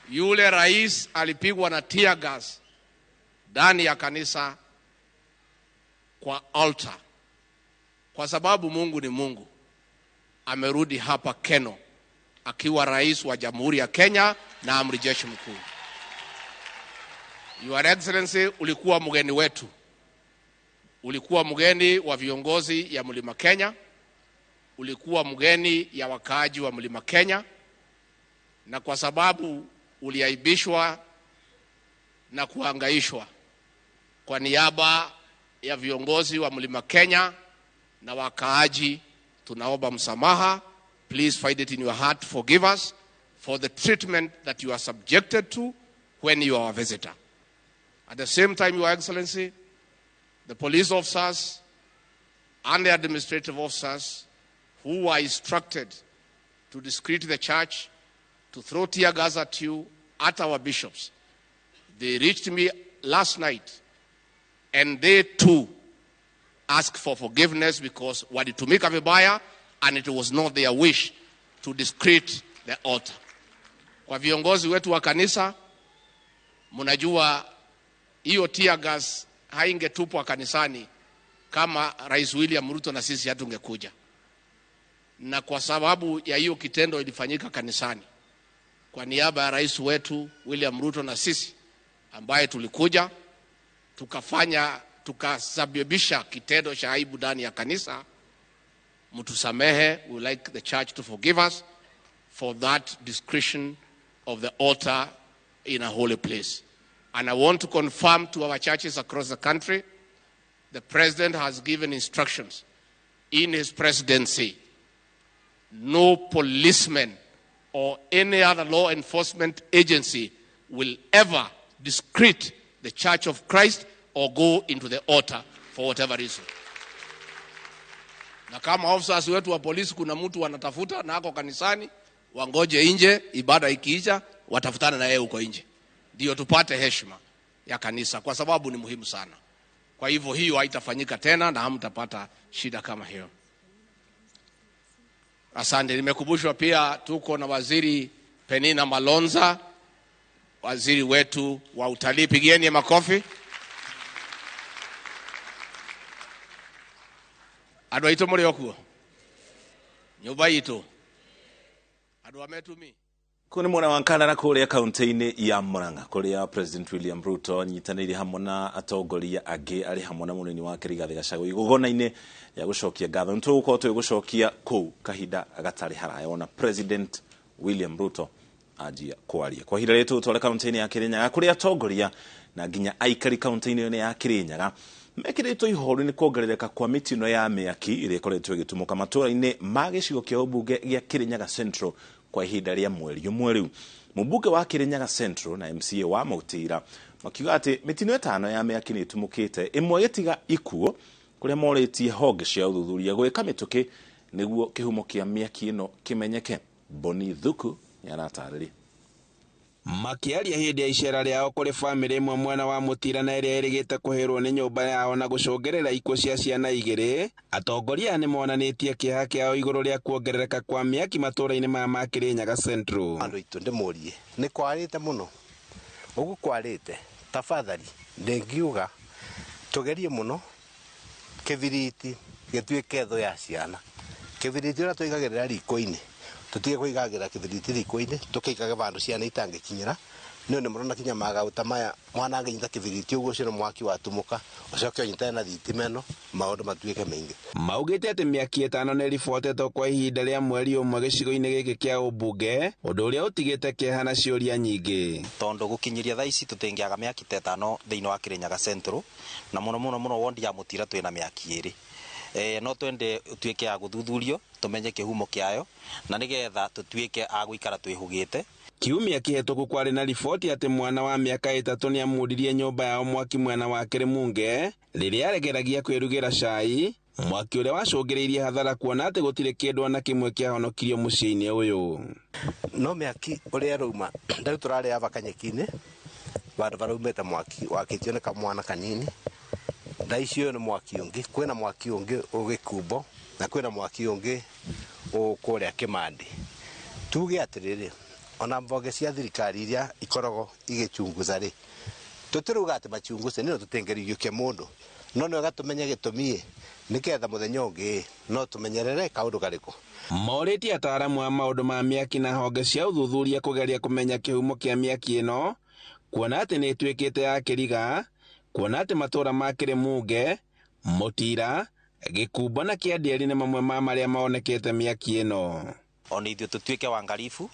Yule rais alipigwa na tear gas ndani ya kanisa kwa altar. Kwa sababu Mungu ni Mungu, amerudi hapa Keno akiwa rais wa Jamhuri ya Kenya na amri jeshi mkuu. Your Excellency, ulikuwa mgeni wetu. Ulikuwa mgeni wa viongozi ya Mlima Kenya. Ulikuwa mgeni ya wakaaji wa Mlima Kenya. Na kwa sababu uliaibishwa na kuhangaishwa, kwa niaba ya viongozi wa Mlima Kenya na wakaaji, tunaomba msamaha. Please find it in your heart to forgive us for the treatment that you are subjected to when you are a visitor. At the same time, Your Excellency, the police officers and the administrative officers who are instructed to discredit the church, to throw tear gas at you, at our bishops, they reached me last night and they too asked for forgiveness because walitumika vibaya and it was not their wish to discredit the altar. Kwa viongozi wetu wa kanisa, mnajua hiyo tear gas haingetupwa kanisani kama Rais William Ruto na sisi hatungekuja. Na kwa sababu ya hiyo kitendo ilifanyika kanisani, kwa niaba ya rais wetu William Ruto na sisi ambaye tulikuja tukasababisha kitendo cha aibu ndani ya kanisa, mtusamehe. We like the church to forgive us for that discretion of the altar in a holy place. And I want to confirm to our churches across the country, the president has given instructions in his presidency. No policeman or any other law enforcement agency will ever discredit the Church of Christ or go into the altar for whatever reason. Na kama officers wetu wa polisi kuna mtu wanatafuta na ako kanisani, wangoje nje, ibada ikiisha, watafutana na yeye huko nje. Ndio tupate heshima ya kanisa kwa sababu ni muhimu sana. Kwa hivyo hiyo haitafanyika tena na hamtapata shida kama hiyo. Asante. Nimekumbushwa pia tuko na Waziri Penina Malonza, waziri wetu wa utalii. Pigieni makofi. Andũ aitũ mũrĩ o kuo? Nyũmba itũ? Andũ a Metumi?
Kũu nĩ mwena wa Kanara kũrĩa kaunti-inĩ ya Murang'a kũrĩa President William Ruto anyitanĩire hamwe na atongoria angĩ arĩ hamwe na mũnini wake Rigathĩ Gachagua igongona-inĩ rĩa gũcokia ngatho. Nĩ tũgũkorwo tũgĩgũcokia kũu kahinda gatarĩ haraya ona President William Ruto anjia kwaria. Kwa ihinda rĩrĩ tũgũtware kaunti-inĩ ya Kirinyaga kũrĩa atongoria na nginya aikari kaunti-inĩ ĩyo ya Kirinyaga mekĩrĩtwo ihoru nĩ kuongerereka kwa mĩtino ya mĩaki ĩrĩa ĩkoretwo ĩgĩtumũka matũũra-inĩ ma gĩcigo kĩa ũmbunge gĩa Kirinyaga Central kwa ihinda rĩa mweri ũmwe rĩu. Mũmbunge wa Kirinyaga Central na MCA wa Mautira makiuga atĩ mĩtino ĩtano ya mĩaki nĩ ĩtumũkĩte, ĩmwe ĩgĩtiga ikuũ, kũrĩa morĩtie honge cia ũthuthuria gwĩka mĩtũkĩ nĩguo kĩhumo kĩa mĩaki ĩno kĩmenyeke. Boni Thuku nĩaratarĩria.
Makiaria hĩndĩ ya icera rĩao kũrĩ bamĩrĩ ĩmwe mwena wa Mũtira na ĩrĩa ĩrĩgĩte kũhĩrwo nĩ nyũmba yao na gũcũngĩrĩra ikuũ cia ciana igĩrĩ, atongoria aya nĩmonanĩtie kĩeha kĩao igũrũ rĩa kuongerereka kwa mĩaki matũũra-inĩ maya ma Kirinyaga Central.
Andũ aitũ ndĩmũrie, nĩ kwarĩte mũno, ũguo kwarĩte, tafadhali ndingiuga tũgerie mũno kĩbiriti gĩtuĩke thũ ya ciana. Kĩbiriti ũrĩa tũigagĩrĩra riko-inĩ, tũtige kũigagĩra kĩbiriti riko-inĩ, tũkĩigage vandũ ciana itangĩkinyĩra, Nĩ nĩ mũrona kinya magauta maya mwana angĩnyita kĩbiriti ũguo ũcio nĩ mwaki watumũka ũcoke ũnyitane na thitima ĩno maũndũ matuĩke maingĩ.
Maugĩte atĩ mĩaki 5 nĩ ĩribotetwo kwa ihinda rĩa mweri ũmwe gĩcigo-inĩ gĩkĩ kĩa ũmbunge, ũndũ ũrĩa ũtigĩte kĩeha na ciũria nyingĩ.
Tondũ gũkinyĩria thaa ici tũtingĩaga mĩaki ta 5 thĩinĩ wa Kirinyaga Central, na mũno mũno mũno wondi ya Mũtira twĩna mĩaki 2. No twende tuĩke ya gũthuthurio tũmenye kĩhumo kĩayo na nĩgetha tũtuĩke a gũikara twĩhũgĩte.
Kiumia kĩhetũku kwarĩ na riboti atĩ mwana wa mĩaka 3 nĩamundirie nyũmba yao mwaki mwena wa Kĩrĩmunge rĩrĩa aregeragia kwĩrugĩra cai, mwaki ũrĩa wacũngĩrĩirie hathara kuona atĩ gũtirĩ kĩndũ ona kĩmwe kĩahonokirio mũciĩ-inĩ ũyũ.
No mĩaki ũrĩa ĩrauma rĩu tũrarĩ aba kanyeki-inĩ vandũ varaumĩte mwaki wakĩtio nĩ kamwana kanini. Thaa ici ũyũ nĩ mwaki ũngĩ, kwĩna mwaki ũngĩ ũgĩkumbo na kwĩna mwaki ũngĩ ũkũrĩa Kĩmandĩ. Tuge atĩrĩrĩ, ona mbonge cia thirikari iria ikoragwo igĩchunguza rĩ, tũtirauga atĩ machunguze nĩ tũtengerithie mũndũ, no nĩ wega tũmenye gĩtũmi nĩgetha mũthenya ũngĩ no tũmenyerere kaũndũ karĩkũ.
Morĩtie ataaramu a maũndũ ma mĩaki na honge cia ũthuthuria kũgeria kũmenya kĩhumo kĩa mĩaki ĩno, kuona atĩ nĩ ĩtuĩkĩte ya kĩriga, kuona atĩ matũũra ma Kĩrĩmunge, Mũtira, Gĩkumbo na Kĩandieri nĩ mamwe ma marĩa maonekete mĩaki ĩno.
Ona ithuĩ tũtuĩke wangaribu,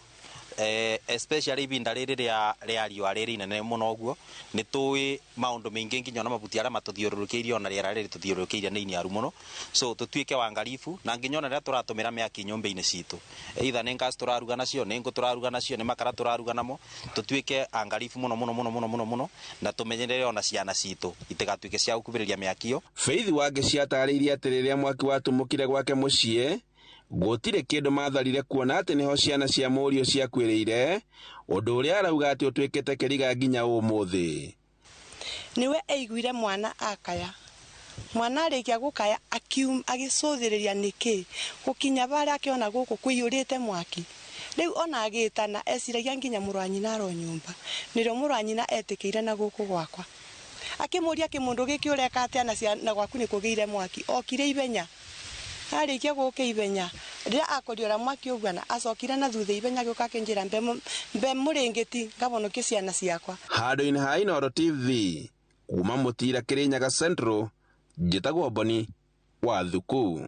especially ibinda rĩrĩ rĩa riũa rĩrĩ inene mũno ũguo, nĩ tũĩ maũndũ maingĩ nginya ona mabuti arĩa matũthiũrũrũkĩirie ona rĩera rĩrĩ tũthiũrũrũkĩirie nĩ iniaru mũno, so tũtuĩke wangaribu na nginya ona rĩrĩa tũratũmĩra mĩaki nyũmba-inĩ citũ, either nĩ gas tũraruga nacio, nĩ ngũ tũraruga nacio, nĩ makara tũraruga namo, tũtuĩke angaribu mũno mũno mũno mũno mũno mũno na tũmenyerere ona ciana citũ itigatuĩke cia gũkuhĩrĩria mĩaki ĩyo.
Faith Wangeci atarĩirie atĩ rĩrĩa mwaki watumũkire gwake mũciĩ gũtirĩ kĩndũ matharire kuona atĩ nĩho ciana cia mũriũ ciakuĩrĩire, ũndũ ũrĩa arauga atĩ ũtuĩkĩte kĩriga nginya ũmũthĩ.
Nĩwe aiguire mwana akaya, mwana arĩkia gũkaya agĩcũthĩrĩria nĩkĩ gũkinya barĩa akĩona gũkũ kũiyũrĩte mwaki. Rĩu ona agĩtana eciragia nginya mũrũ wa nyina aro nyũmba, nĩrĩo mũrũ wa nyina etĩkĩire na gũkũ gwakwa. Akĩmũria kĩmũndũ gĩkĩ ũreka atĩa na gwaku nĩ kũgĩire mwaki, okire ihenya. Arĩkia gũka ihenya rĩrĩa akorio ũrĩa mwaki ũguana acokire na thutha ihenya agĩũka akĩnjĩra mbe mũrĩngĩti ngahonokie ciana ciakwa.
Handũ-inĩ ha Inooro TV kuma Mũtira Kĩrĩnyaga Central, njĩtagwo Boni wa Thuku.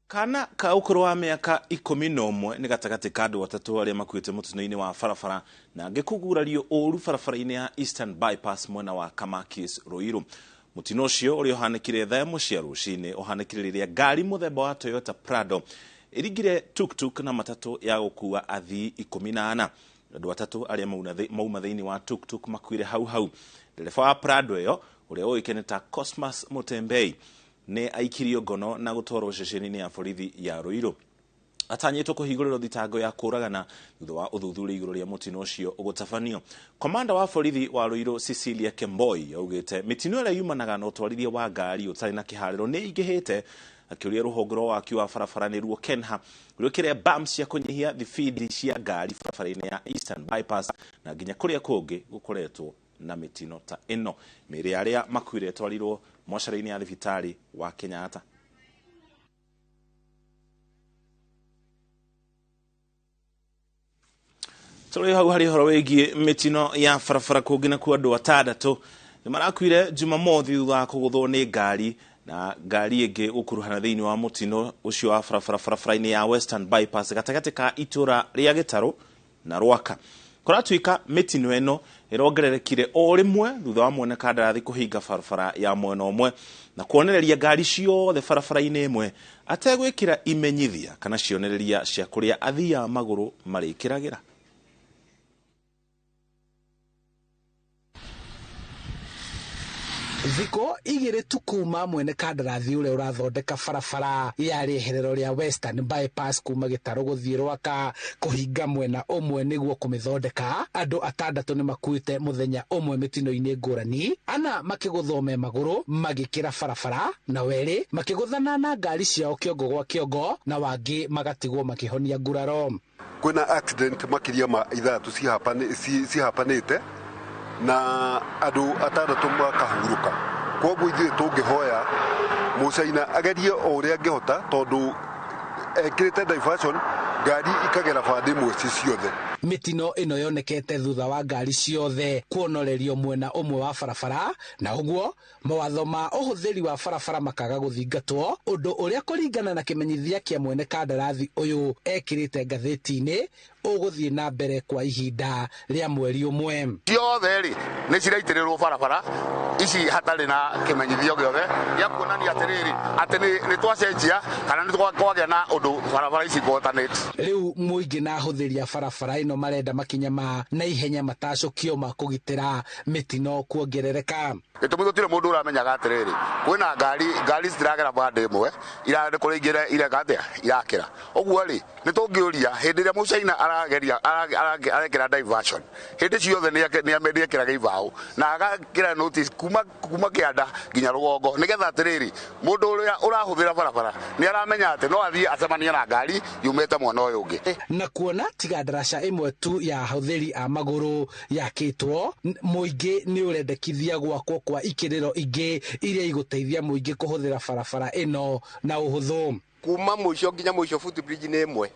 Kana ka ũkũrũ wa mĩaka 11 nĩ gatagatĩ ka andũ 3 arĩa makuĩte mũtino-inĩ wa barabara na angĩ kũgurario ũũru barabara-inĩ ya Eastern Bypass mwena wa Kamakis Ruiru. Mũtino ũcio ũrĩa ũhanĩkire thaa 1 cia rũcinĩ ũhanĩkire rĩrĩa ngari mũthemba wa Toyota Prado ĩringire tuktuk na matatũ ya gũkua athii 14. Andũ 3 arĩa mauma thĩinĩ wa tuktuk makuire hau hau. Ndereba wa Prado ĩyo ũrĩa ũĩkaine ta Cosmas Mutembei nĩ aikirio ngono na gũtwarwo ceceni-inĩ ya borithi ya Ruiru. Atanyĩtwo kũhingũrĩrwo thitango ya kũragana thutha wa ũthuthuria igũrũ rĩa mũtino ũcio ũgũtabanio. Komanda wa borithi wa Ruiru Cecilia Kemboi augĩte mĩtino ĩrĩa yumanaga na ũtwarithia wa ngari ũtarĩ na kĩharĩro nĩ ĩingĩhĩte, akĩũria rũhonge rwa waki wa barabara nĩruo KENHA rwĩkĩre bumps cia kũnyihia thibindi cia ngari barabara-inĩ ya Eastern Bypass na nginya kũrĩa kũngĩ gũkoretwo na mĩtino ta ĩno. Mĩĩrĩ ya arĩa makuire ĩtwarirwo mocarĩ-inĩ ya thibitarĩ wa Kenyatta. Tũrĩ hau harĩ ũhoro wĩgiĩ mĩtino ya barabara kũngĩ nakuo andũ 6 nĩ marakuire Jumamothi thutha wa kũgũthwo nĩ ngari na ngari ĩngĩ gũkuruhana thĩinĩ wa mũtino ũcio wa barabara barabara-inĩ ya Western Bypass gatagatĩ ka itũra rĩa Gĩtarũ na Rwaka. Kũratuĩka mĩtino ĩno ĩrongererekire o rĩmwe thutha wa mwene kandarathi kũhinga barabara ya mwena ũmwe na kuonereria ngari ciothe barabara-inĩ ĩmwe ategwĩkĩra imenyithia kana cionereria cia kũrĩa athii a magũrũ marĩkĩragĩra.
Thikũ 2 tu kuma mwene kandarathi ũrĩa ũrathondeka barabara ya rĩeherero rĩa Western Bypass kuma Gĩtarũ gũthiĩ Rwaka kũhinga mwena ũmwe nĩguo kũmĩthondeka, andũ 6 nĩ makuĩte mũthenya ũmwe mĩtino-inĩ ngũrani, 4 makĩgũthwo me magũrũ magĩkĩra barabara na 2 makĩgũthana na ngari ciao kĩongo gwa kĩongo na wangĩ magatigwo makĩhonia nguraro.
Kwĩna accident makĩria ma 6 cihapanĩte na andũ 6 makahurũka. Koguo ithuĩ tũngĩhoya mũcaina agerie o ũrĩa angĩhota tondũ ekĩrĩte diversion ngari ikagera bande ĩmwe ci ciothe.
Mĩtino ĩno yonekete thutha wa ngari ciothe kuonorerio mwena ũmwe wa barabara, na ũguo mawatho ma ũhũthĩri wa barabara makaga gũthingatwo, ũndũ ũrĩa kũringana na kĩmenyithia kĩa mwene kandarathi ũyũ ekĩrĩte ngathĩti-inĩ ũgũthiĩ na mbere kwa ihinda rĩa mweri ũmwe.
Ciothe rĩ nĩ ciraitĩrĩrwo barabara ici hatarĩ na kĩmenyithio gĩothe gĩa kuonania atĩrĩrĩ atĩ nĩ twacenjia kana nĩ kwagĩa na ũndũ barabara ici ngwatanĩte.
Rĩu mũingĩ na ahũthĩri a barabara ĩno marenda makinya ma naihenya matacũkio ma kũgitĩra mĩtino kuongerereka.
Gĩtũmi gũtirĩ mũndũ ũramenyaga atĩrĩrĩ kwĩna ngari citiragera bande ĩmwe kũrĩ ingĩ ireka atĩa irakĩra. Ũguo rĩ nĩ tũngĩũria hĩndĩ ĩrĩa mũcaina arageria arekĩra diversion hĩndĩ ciothe nĩ ekĩraga ibaũ na agakĩra notice kuma kĩanda nginya rũgongo nĩgetha atĩrĩrĩ mũndũ ũrĩa ũrahũthĩra barabara nĩ aramenya atĩ no athiĩ acemanie na ngari yumĩte mwena ũyũ ũngĩ.
Na kuona tiga ndaraca ĩmwe tu ya ahũthĩri a magũrũ yakĩtwo, mũingĩ nĩ ũrendekithia gwakwo kwa ikĩrĩro ingĩ iria igũteithia mũingĩ kũhũthĩra barabara ĩno na ũhũthũ.
Kuma mũico nginya mũico footbridge nĩ ĩmwe.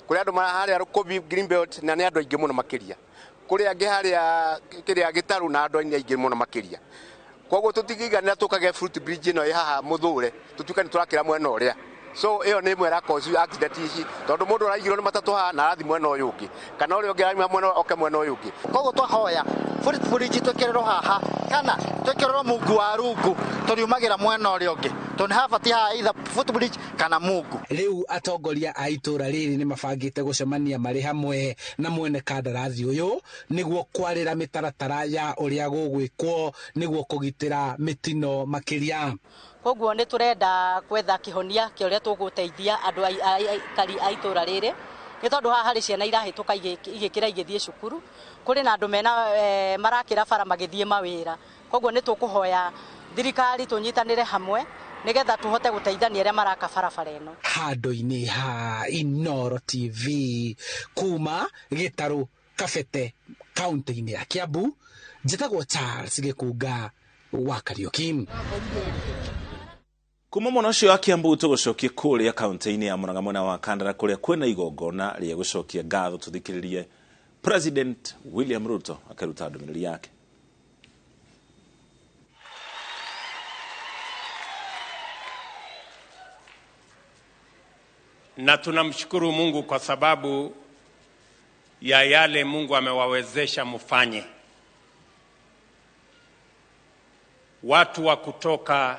Kũrĩ andũ harĩa Rũkũbi Greenbelt na nĩ andũ aingĩ mũno makĩria. Kũrĩ angĩ harĩa kĩrĩa Gĩtarũ na andũ aingĩ mũno makĩria. Koguo tũtingĩiganĩra tũkage footbridge ĩno ĩ haha mũthũre tũtuĩke nĩ tũrakĩra mwena ũrĩa. So ĩyo nĩ ĩmwe ĩra cause accident ici tondũ mũndũ araigirwo nĩ matatũ haha na arathiĩ mwena ũyũ ũngĩ kana ũrĩa ũngĩ arauma mwena oke mwena ũyũ ũngĩ.
Koguo twahoya footbridge twĩkĩrĩrwo haha kana twĩkĩrĩrwo mungu wa rungu tũriumagĩra mwena ũrĩa ũngĩ tondũ nĩ habatiĩ haha either footbridge kana mungu.
Rĩu atongoria a itũra rĩrĩ nĩ mabangĩte gũcemania marĩ hamwe na mwene kandarathi ũyũ nĩguo kwarĩra mĩtaratara ya ũrĩa gũgwĩkwo nĩguo kũgitĩra mĩtino makĩria.
Koguo nĩ tũrenda gwetha kĩhonia kĩa ũrĩa tũgũteithia andũ aikari a itũra rĩrĩ nĩ tondũ haha harĩ ciana irahĩtũka igĩkĩra igĩthiĩ cukuru, kũrĩ na andũ mena marakĩra bara magĩthiĩ mawĩra. Koguo nĩ tũkũhoya thirikari tũnyitanĩre hamwe nĩgetha tũhote gũteithania arĩa maraka barabara ĩno.
Handũ-inĩ ha Inooro TV kuma Gĩtarũ Kabete kaunti-inĩ ya Kiambu, njĩtagwo Charles Gĩkunga wa Kariuki.
Kuma mwena ũcio wa Kiambu tũgũcokie kũrĩa kaunti-inĩ ya Murang'a mwena wa Kandara kũrĩa kwĩna igongona rĩa gũcokia ngatho. Tũthikĩrĩrie President William Ruto akĩruta ndũmĩrĩri yake.
Na tunamshukuru Mungu kwa sababu ya yale Mungu amewawezesha mfanye. Watu wa kutoka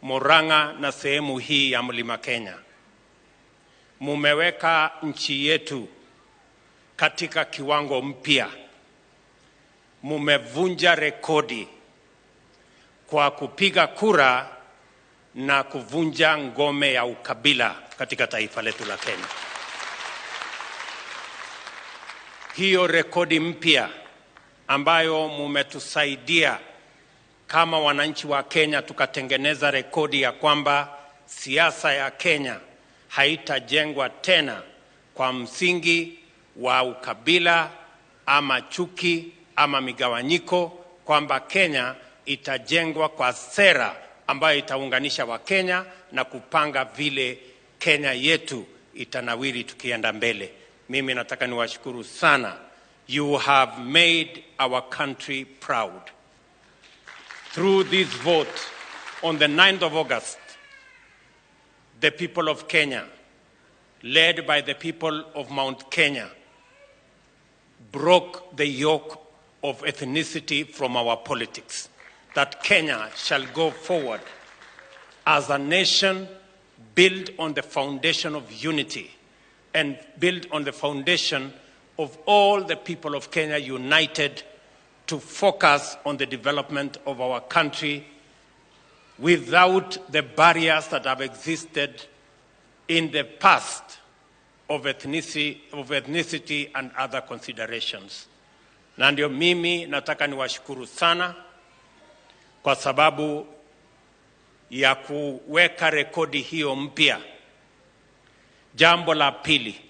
Murang'a na sehemu hii ya Mlima Kenya, mumeweka nchi yetu katika kiwango mpya. Mumevunja rekodi kwa kupiga kura na kuvunja ngome ya ukabila katika taifa letu la Kenya. Hiyo rekodi mpya ambayo mumetusaidia kama wananchi wa Kenya tukatengeneza rekodi ya kwamba siasa ya Kenya haitajengwa tena kwa msingi wa ukabila ama chuki ama migawanyiko, kwamba Kenya itajengwa kwa sera ambayo itaunganisha Wakenya na kupanga vile Kenya yetu itanawiri tukienda mbele. Mimi nataka niwashukuru sana. You have made our country proud. Through this vote on the 9th of August, the people of Kenya, led by the people of Mount Kenya, broke the yoke of ethnicity from our politics, that Kenya shall go forward as a nation built on the foundation of unity and built on the foundation of all the people of Kenya united to focus on the development of our country without the barriers that have existed in the past of ethnicity and other considerations. Na ndio mimi nataka niwashukuru sana kwa sababu ya kuweka rekodi hiyo mpya. Jambo la pili,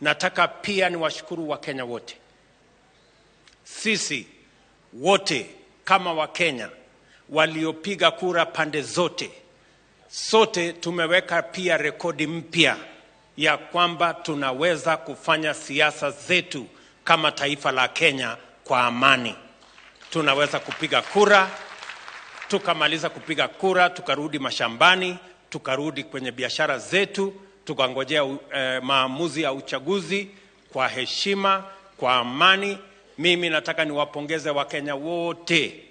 nataka pia niwashukuru Wakenya wote. Sisi wote kama Wakenya waliopiga kura pande zote, sote tumeweka pia rekodi mpya
ya kwamba tunaweza kufanya siasa zetu kama taifa la Kenya kwa amani. Tunaweza kupiga kura, tukamaliza kupiga kura, tukarudi mashambani, tukarudi kwenye biashara zetu, tukangojea maamuzi ya uchaguzi kwa heshima, kwa amani. Mimi nataka niwapongeze Wakenya wote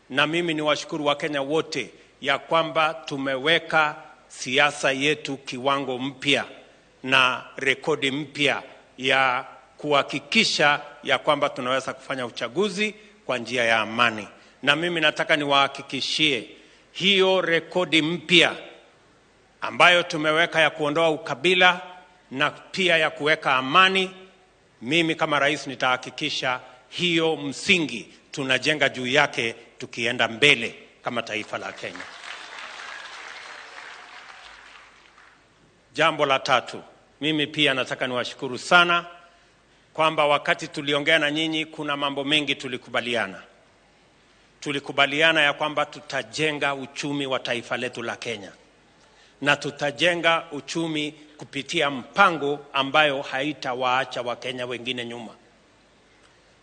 na mimi niwashukuru Wakenya wote ya kwamba tumeweka siasa yetu kiwango mpya na rekodi mpya ya kuhakikisha ya kwamba tunaweza kufanya uchaguzi kwa njia ya amani. Na mimi nataka niwahakikishie hiyo rekodi mpya ambayo tumeweka ya kuondoa ukabila na pia ya kuweka amani, mimi kama rais nitahakikisha hiyo msingi tunajenga juu yake tukienda mbele kama taifa la Kenya. Jambo la tatu, mimi pia nataka niwashukuru sana kwamba wakati tuliongea na nyinyi kuna mambo mengi tulikubaliana. Tulikubaliana ya kwamba tutajenga uchumi wa taifa letu la Kenya na tutajenga uchumi kupitia mpango ambayo haitawaacha Wakenya wengine nyuma.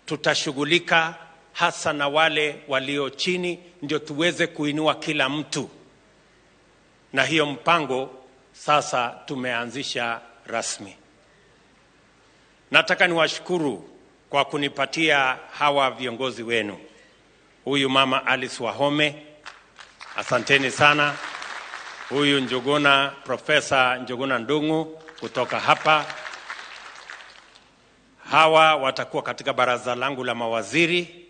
Tutashughulika hasa na wale walio chini, ndio tuweze kuinua kila mtu, na hiyo mpango sasa tumeanzisha rasmi. Nataka niwashukuru kwa kunipatia hawa viongozi wenu, huyu mama Alice Wahome, asanteni sana. Huyu Njuguna, Profesa Njuguna Ndung'u kutoka hapa. Hawa watakuwa katika baraza langu la mawaziri.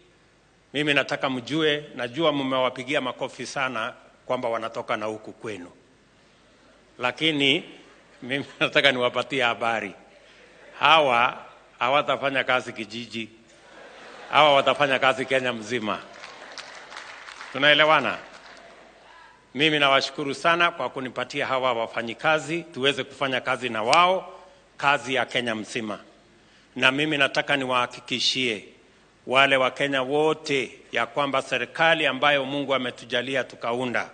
Mimi nataka mjue, najua mmewapigia makofi sana kwamba wanatoka na huku kwenu, lakini mimi nataka niwapatie habari, hawa hawatafanya kazi kijiji, hawa watafanya kazi Kenya mzima. Tunaelewana? Mimi nawashukuru sana kwa kunipatia hawa wafanyikazi tuweze kufanya kazi na wao, kazi ya Kenya mzima. Na mimi nataka niwahakikishie wale wa Kenya wote ya kwamba serikali ambayo Mungu ametujalia tukaunda,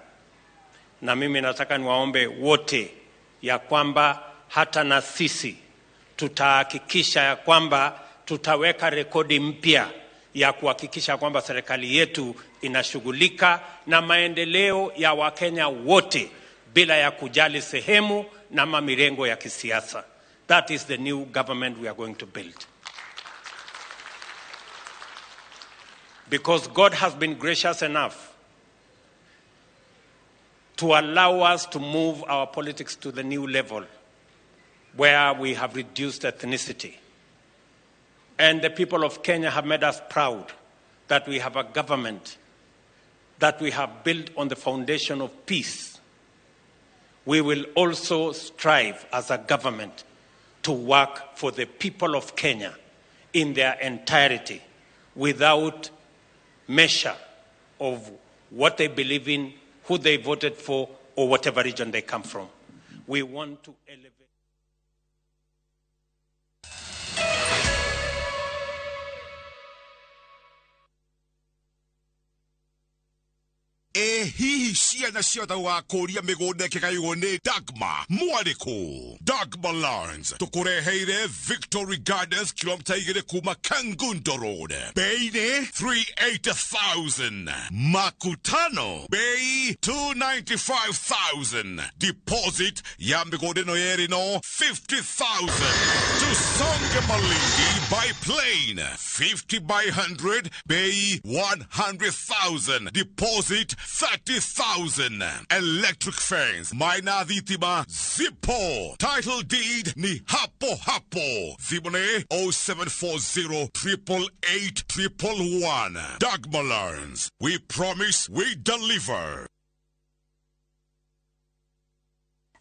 na mimi nataka niwaombe wote ya kwamba hata na sisi tutahakikisha ya kwamba tutaweka rekodi mpya ya kuhakikisha kwamba serikali yetu inashughulika na maendeleo ya Wakenya wote bila ya kujali sehemu na mirengo ya kisiasa. That is the new government we are going to build. Because God has been gracious enough to allow us to move our politics to the new level where we have reduced ethnicity. And the people of Kenya have made us proud that we have a government that we have built on the foundation of peace. We will also strive as a government to work for the people of Kenya in their entirety without measure of what they believe in, who they voted for, or whatever region they come from. We want to elevate.
Ĩ hihi ciana ciothe gũgakũria mĩgũnda ĩkĩgaywo nĩ Dagma mwarĩkũ? Dagma Lands tũkũreheire Victory Gardens, kilomita 2 kuma Kangundo Road, bei nĩ 380,000, makutano bei 295,000, deposit ya mĩgũnda ĩno yerĩ no 50,000. Tusonge Malindi by plane, 50 by 100, bei 100,000, deposit 30,000. Electric fence, maina thitima zipo, title deed ni hapo hapo. Thimũ 0740 888 111. Dagma Lands, we promise we deliver.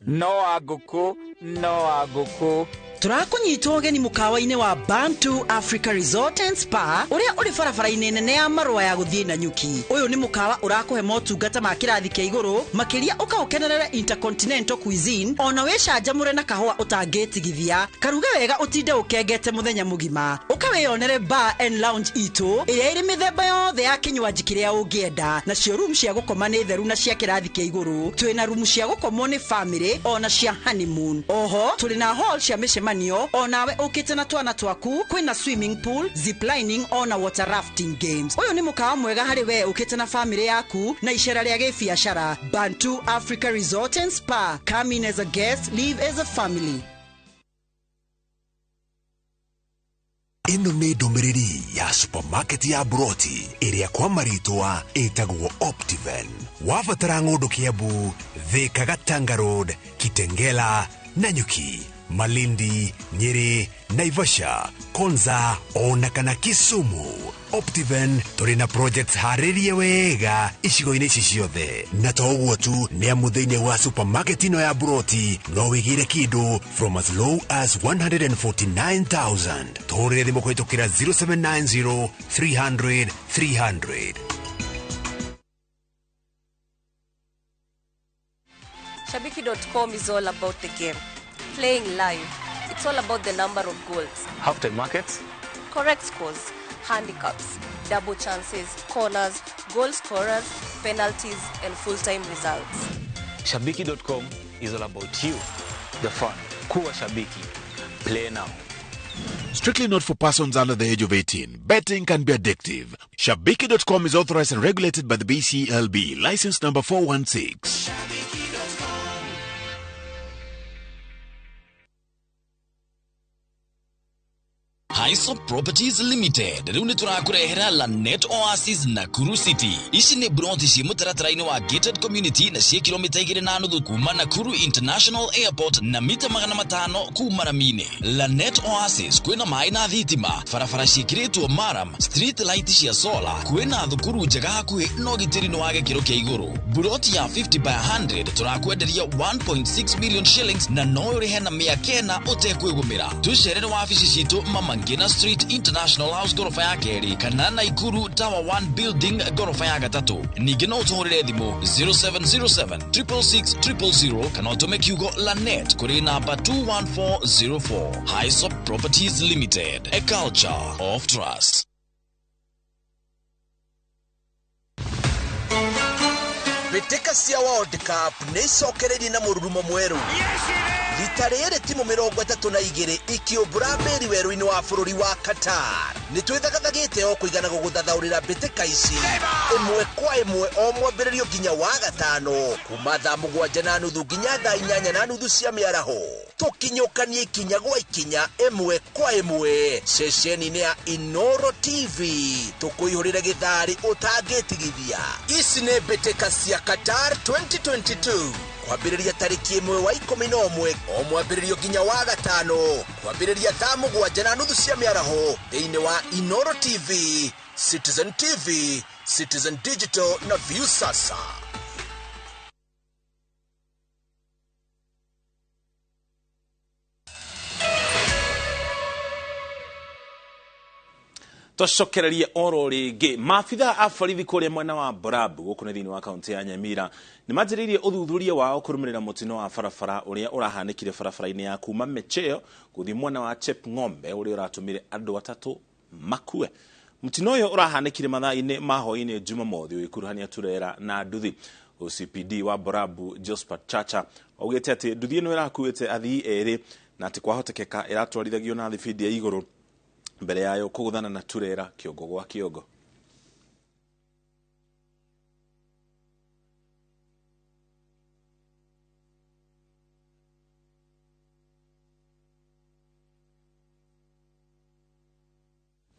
No a ngũkũ, no a ngũkũ. Tũrakũnyita ũgeni mũkawa-inĩ wa Bantu Africa Resort and Spa ũrĩa ũrĩ barabara-inĩ nene ya marũa ya gũthiĩ Nanyuki. Ũyũ nĩ mũkawa ũrakũhe motungata ma kĩrathi kĩa igũrũ, makĩria ũkaũkenerere intercontinental cuisine, ona wĩcanjamũre na kahũa ũtangĩtigithia. Karuge wega ũtinde ũkengete mũthenya mũgima. Ũka wĩyonere bar and lounge itũ ĩrĩa ĩrĩ mĩthemba yothe ya kĩnywanji kĩrĩa ũngĩenda. Nacio room cia gũkoma nĩ theru na cia kĩrathi kĩa igũrũ. Twĩna rumu cia gũkomwo nĩ family ona cia honeymoon. Oho tũrĩ na hall cia mĩcemanio, onawe ũkĩte na twana twaku. Kwĩna swimming pool, zip lining ona water rafting games. Ũyũ nĩ mũkawa mwega harĩ we ũkĩte na family yaku na icera rĩa gĩbiacara. Bantu Africa Resort and Spa. Come in as a guest, leave as a family.
Ĩno nĩ ndũmĩrĩri ya supermarket ya Broti ĩrĩa kwa marĩtwa ĩtagwo Optiven. Wabatara ng'ũndũ Kiambu, Thika, Gatanga Road, Kitengela, Nanyuki, Malindi, Nyeri, Naivasha, Konza ona kana Kisumu. Optiven tũrĩ na projects harĩrie wega icigo-inĩ ici ciothe. Na to ũguo tu, nĩ amu thĩinĩ wa supermarket ĩno ya Broti no wĩgĩre kĩndũ from as low as 149,000. Tũhũrĩre thimũ kũhĩtũkĩra 0790 300 300.
Shabiki.com is all about the game. Playing live. It's all about the number of goals.
Halftime markets.
Correct scores, handicaps, double chances, corners, goal scorers, penalties, and full-time results.
Shabiki.com is all about you, the fun. Kuwa Shabiki. Play now.
Strictly not for persons under the age of 18. Betting can be addictive. Shabiki.com is authorized and regulated by the BCLB. License number 416.
Hisop Properties Limited rĩu nĩ tũrakũrehera Lanet Oasis Nakuru City. Ici nĩ broti ciĩ mũtaratara-inĩ wa gated community na ciĩ kilomita 2.5 kuma Nakuru International Airport na mita 500 kuma rami-inĩ. Lanet Oasis kwĩna maĩ na thitima, barabara ciĩkĩrĩtwo maram, street light cia solar, kwĩna thukuru njega hakuhĩ na ũgitĩri nĩ wa gĩkĩro kĩa igũrũ. Buroti ya 50 by 100 tũrakwenderia 1.6 million shillings na no ũrĩhe na 900 ũtekwĩgũmĩra. Tũcerere wabici citũ Mama Ngina Street International House gorofa ya kerĩ kana Naikuru Tower 1 Building gorofa ya gatatũ. Ningĩ no ũtũhũrĩre thimũ 0707 666 000 kana ũtũme kiugo Lanet kũrĩ namba 21404. Hisop Properties Limited, a culture of trust.
Mbĩtĩka cia World Cup nĩ icokereirie na mũrurumo mwerũ. Rita rĩrĩ timu 32 ikĩũmbũra mbĩri werũ-inĩ wa bũrũri wa Qatar. Nĩ twĩthagathagĩte o kũigana gũgũthathaũrĩra mbĩtĩka ici ĩmwe kwa ĩmwe o mwambĩrĩrio nginya wa gatano kuma thaa 7:30 nginya thaa 8:30 cia mĩaraho. Tũkinyũkanie ikinya gwa ikinya ĩmwe kwa ĩmwe ceceni-inĩ ya Inoro TV tũkũihũrĩre gĩtharĩ ũtangĩtigithia. Ici nĩ mbĩtĩka cia Qatar 2022 kwambĩrĩria tarĩki 1 wa 11 o mwambĩrĩrio nginya wa gatano kwambĩrĩria thaa 7:30 cia mĩaraho thĩinĩ wa Inoro TV, Citizen TV, Citizen Digital na Viusasa.
Twacokererie oro rĩngĩ maabitha a borithi kũrĩa mwena wa Borabu gũkũ nĩ thĩinĩ wa kaunti ya Nyamira nĩ manjĩrĩirie ũthuthuria wao kũrũmĩrĩra mũtino wa barabara ũrĩa ũrahanĩkire barabara-inĩ ya kuma Mecheo gũthiĩ mwena wa Chepng'ombe ũrĩa ũratũmire andũ atatũ makue. Mũtino ũyũ ũrahanĩkire mathaa-inĩ ma hwaĩ-inĩ Jumamothi ũgĩkuruhania turera na nduthi. OCPD wa Borabu Josephat Chacha augĩte atĩ nduthi ĩno ĩrakuĩte athii erĩ na atĩ kwahotekeka ĩratwarithagio na thibindi ya igũrũ mbere yayo kũgũthana na turera kĩongo gwa kĩongo.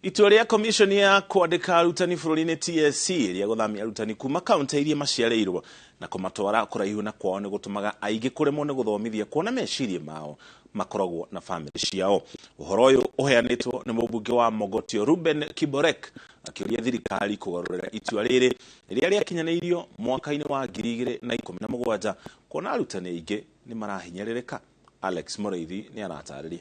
Itua rĩa commission ya kwandĩka arutani bũrũri-inĩ TSC rĩa gũthamia arutani kuma kaunti iria maciarĩirwo na kũmatwara kũraihu na kwao nĩ gũtũmaga aingĩ kũremwo nĩ gũthomithia kuona meciria mao makoragwo na famĩlĩ ciao. Ũhoro ũyũ ũheanĩtwo nĩ mũmbunge wa Mogotio Ruben Kiborek akĩũria thirikari kũgarũrĩra itua rĩrĩ rĩrĩa rĩakinyanĩirio mwaka-inĩ wa 2017 kuona arutani aingĩ nĩ marahinyĩrĩrĩka. Alex Mũrĩithi nĩ aratarĩria.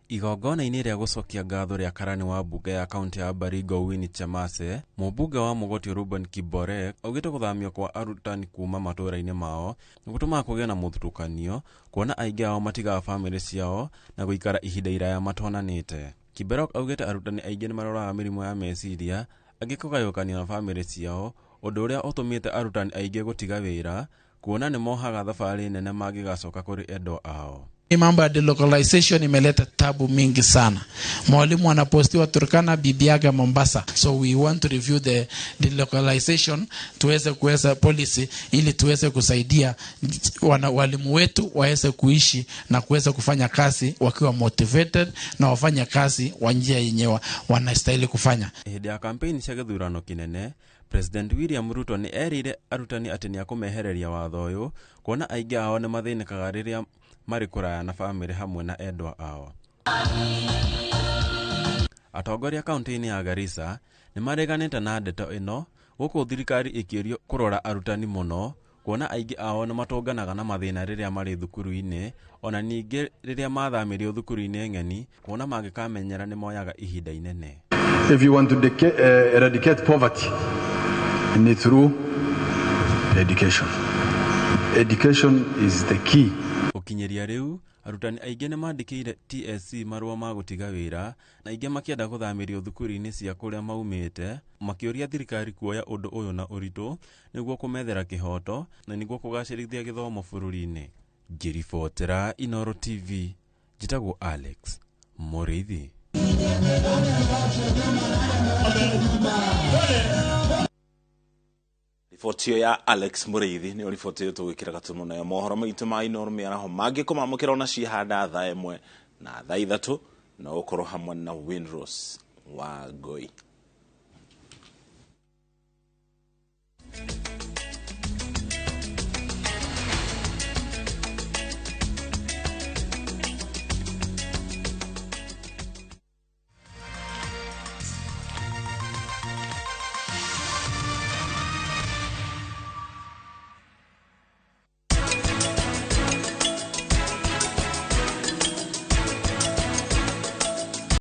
Igongona-inĩ rĩa gũcokia ngatho rĩa karani wa mbunge ya kaunti ya Baringo Winnie Chemase, mũmbunge wa Mogotio Reuben Kiborek augĩte gũthamio kwa arutani kuma matũũra-inĩ mao nĩ gũtũmaga kũgĩe na mũthutũkanio, kuona aingĩ ao matigaga bamĩrĩ ciao na gũikara ihinda iraya matonanĩte. Kiborek augĩte arutani aingĩ nĩ marwaraga mĩrimũ ya meciria, angĩ kũgayũkanio na bamĩrĩ ciao, ũndũ ũrĩa ũtũmĩte arutani aingĩ gũtiga wĩra, kuona nĩ mohaga thabarĩ nene mangĩgacoka kũrĩ endwa ao.
Hii mambo ya delocalization imeleta tabu mingi sana. Mwalimu anapostiwa Turkana, bibi yake Mombasa. So we want to review the delocalization, tuweze kuweza policy ili tuweze kusaidia wana, walimu wetu waweze kuishi na kuweza kufanya kazi wakiwa motivated na wafanye kazi kwa njia yenye wanastahili kufanya.
Hĩndĩ ya kampeni cia gĩthurano kĩnene, President William Ruto nĩ erĩire arutani atĩ nĩ akũmehereria watho ũyũ, kuona aingĩ ao nĩ mathĩnĩkaga rĩrĩa marĩ kũraya na bamĩrĩ hamwe na endwa ao. Atongoria kaunti-inĩ ya Garissa nĩ mareganĩte na ndeto ĩno, gũkũ thirikari ĩkĩũrio kũrora arutani mũno, kuona aingĩ ao nĩ matũnganaga na mathĩna rĩrĩa marĩ thukuru-inĩ, ona ningĩ rĩrĩa mathamĩrio thukuru-inĩ ng'eni, kuona mangĩkamenyera nĩ moyaga ihinda inene.
If you want to eradicate poverty, ni through education. Education is the key.
Gũkinyĩria rĩu, arutani aingĩ nĩ mandĩkĩire TSC marũa ma gũtiga wĩra, na aingĩ makĩenda gũthamĩrio thukuru-inĩ cia kũrĩa maumĩte, makĩũria thirikari kuoya ũndũ ũyũ na ũritũ nĩguo kũmethera kĩhoto na nĩguo kũgacĩrithia gĩthomo bũrũri-inĩ. Ngĩribotera Inooro TV, njĩtagwo Alex Mũrĩithi.
Riboti ĩyo ya Alex Mũrĩithi nĩyo riboti ĩyo tũgwĩkĩra gatumu nayo mohoro maitũ ma Inooro mĩaraho mangĩkũmamũkĩra ona ciihanda thaa 1 na thaa 3 no ũkorwo hamwe na Winrose wa Ngoi.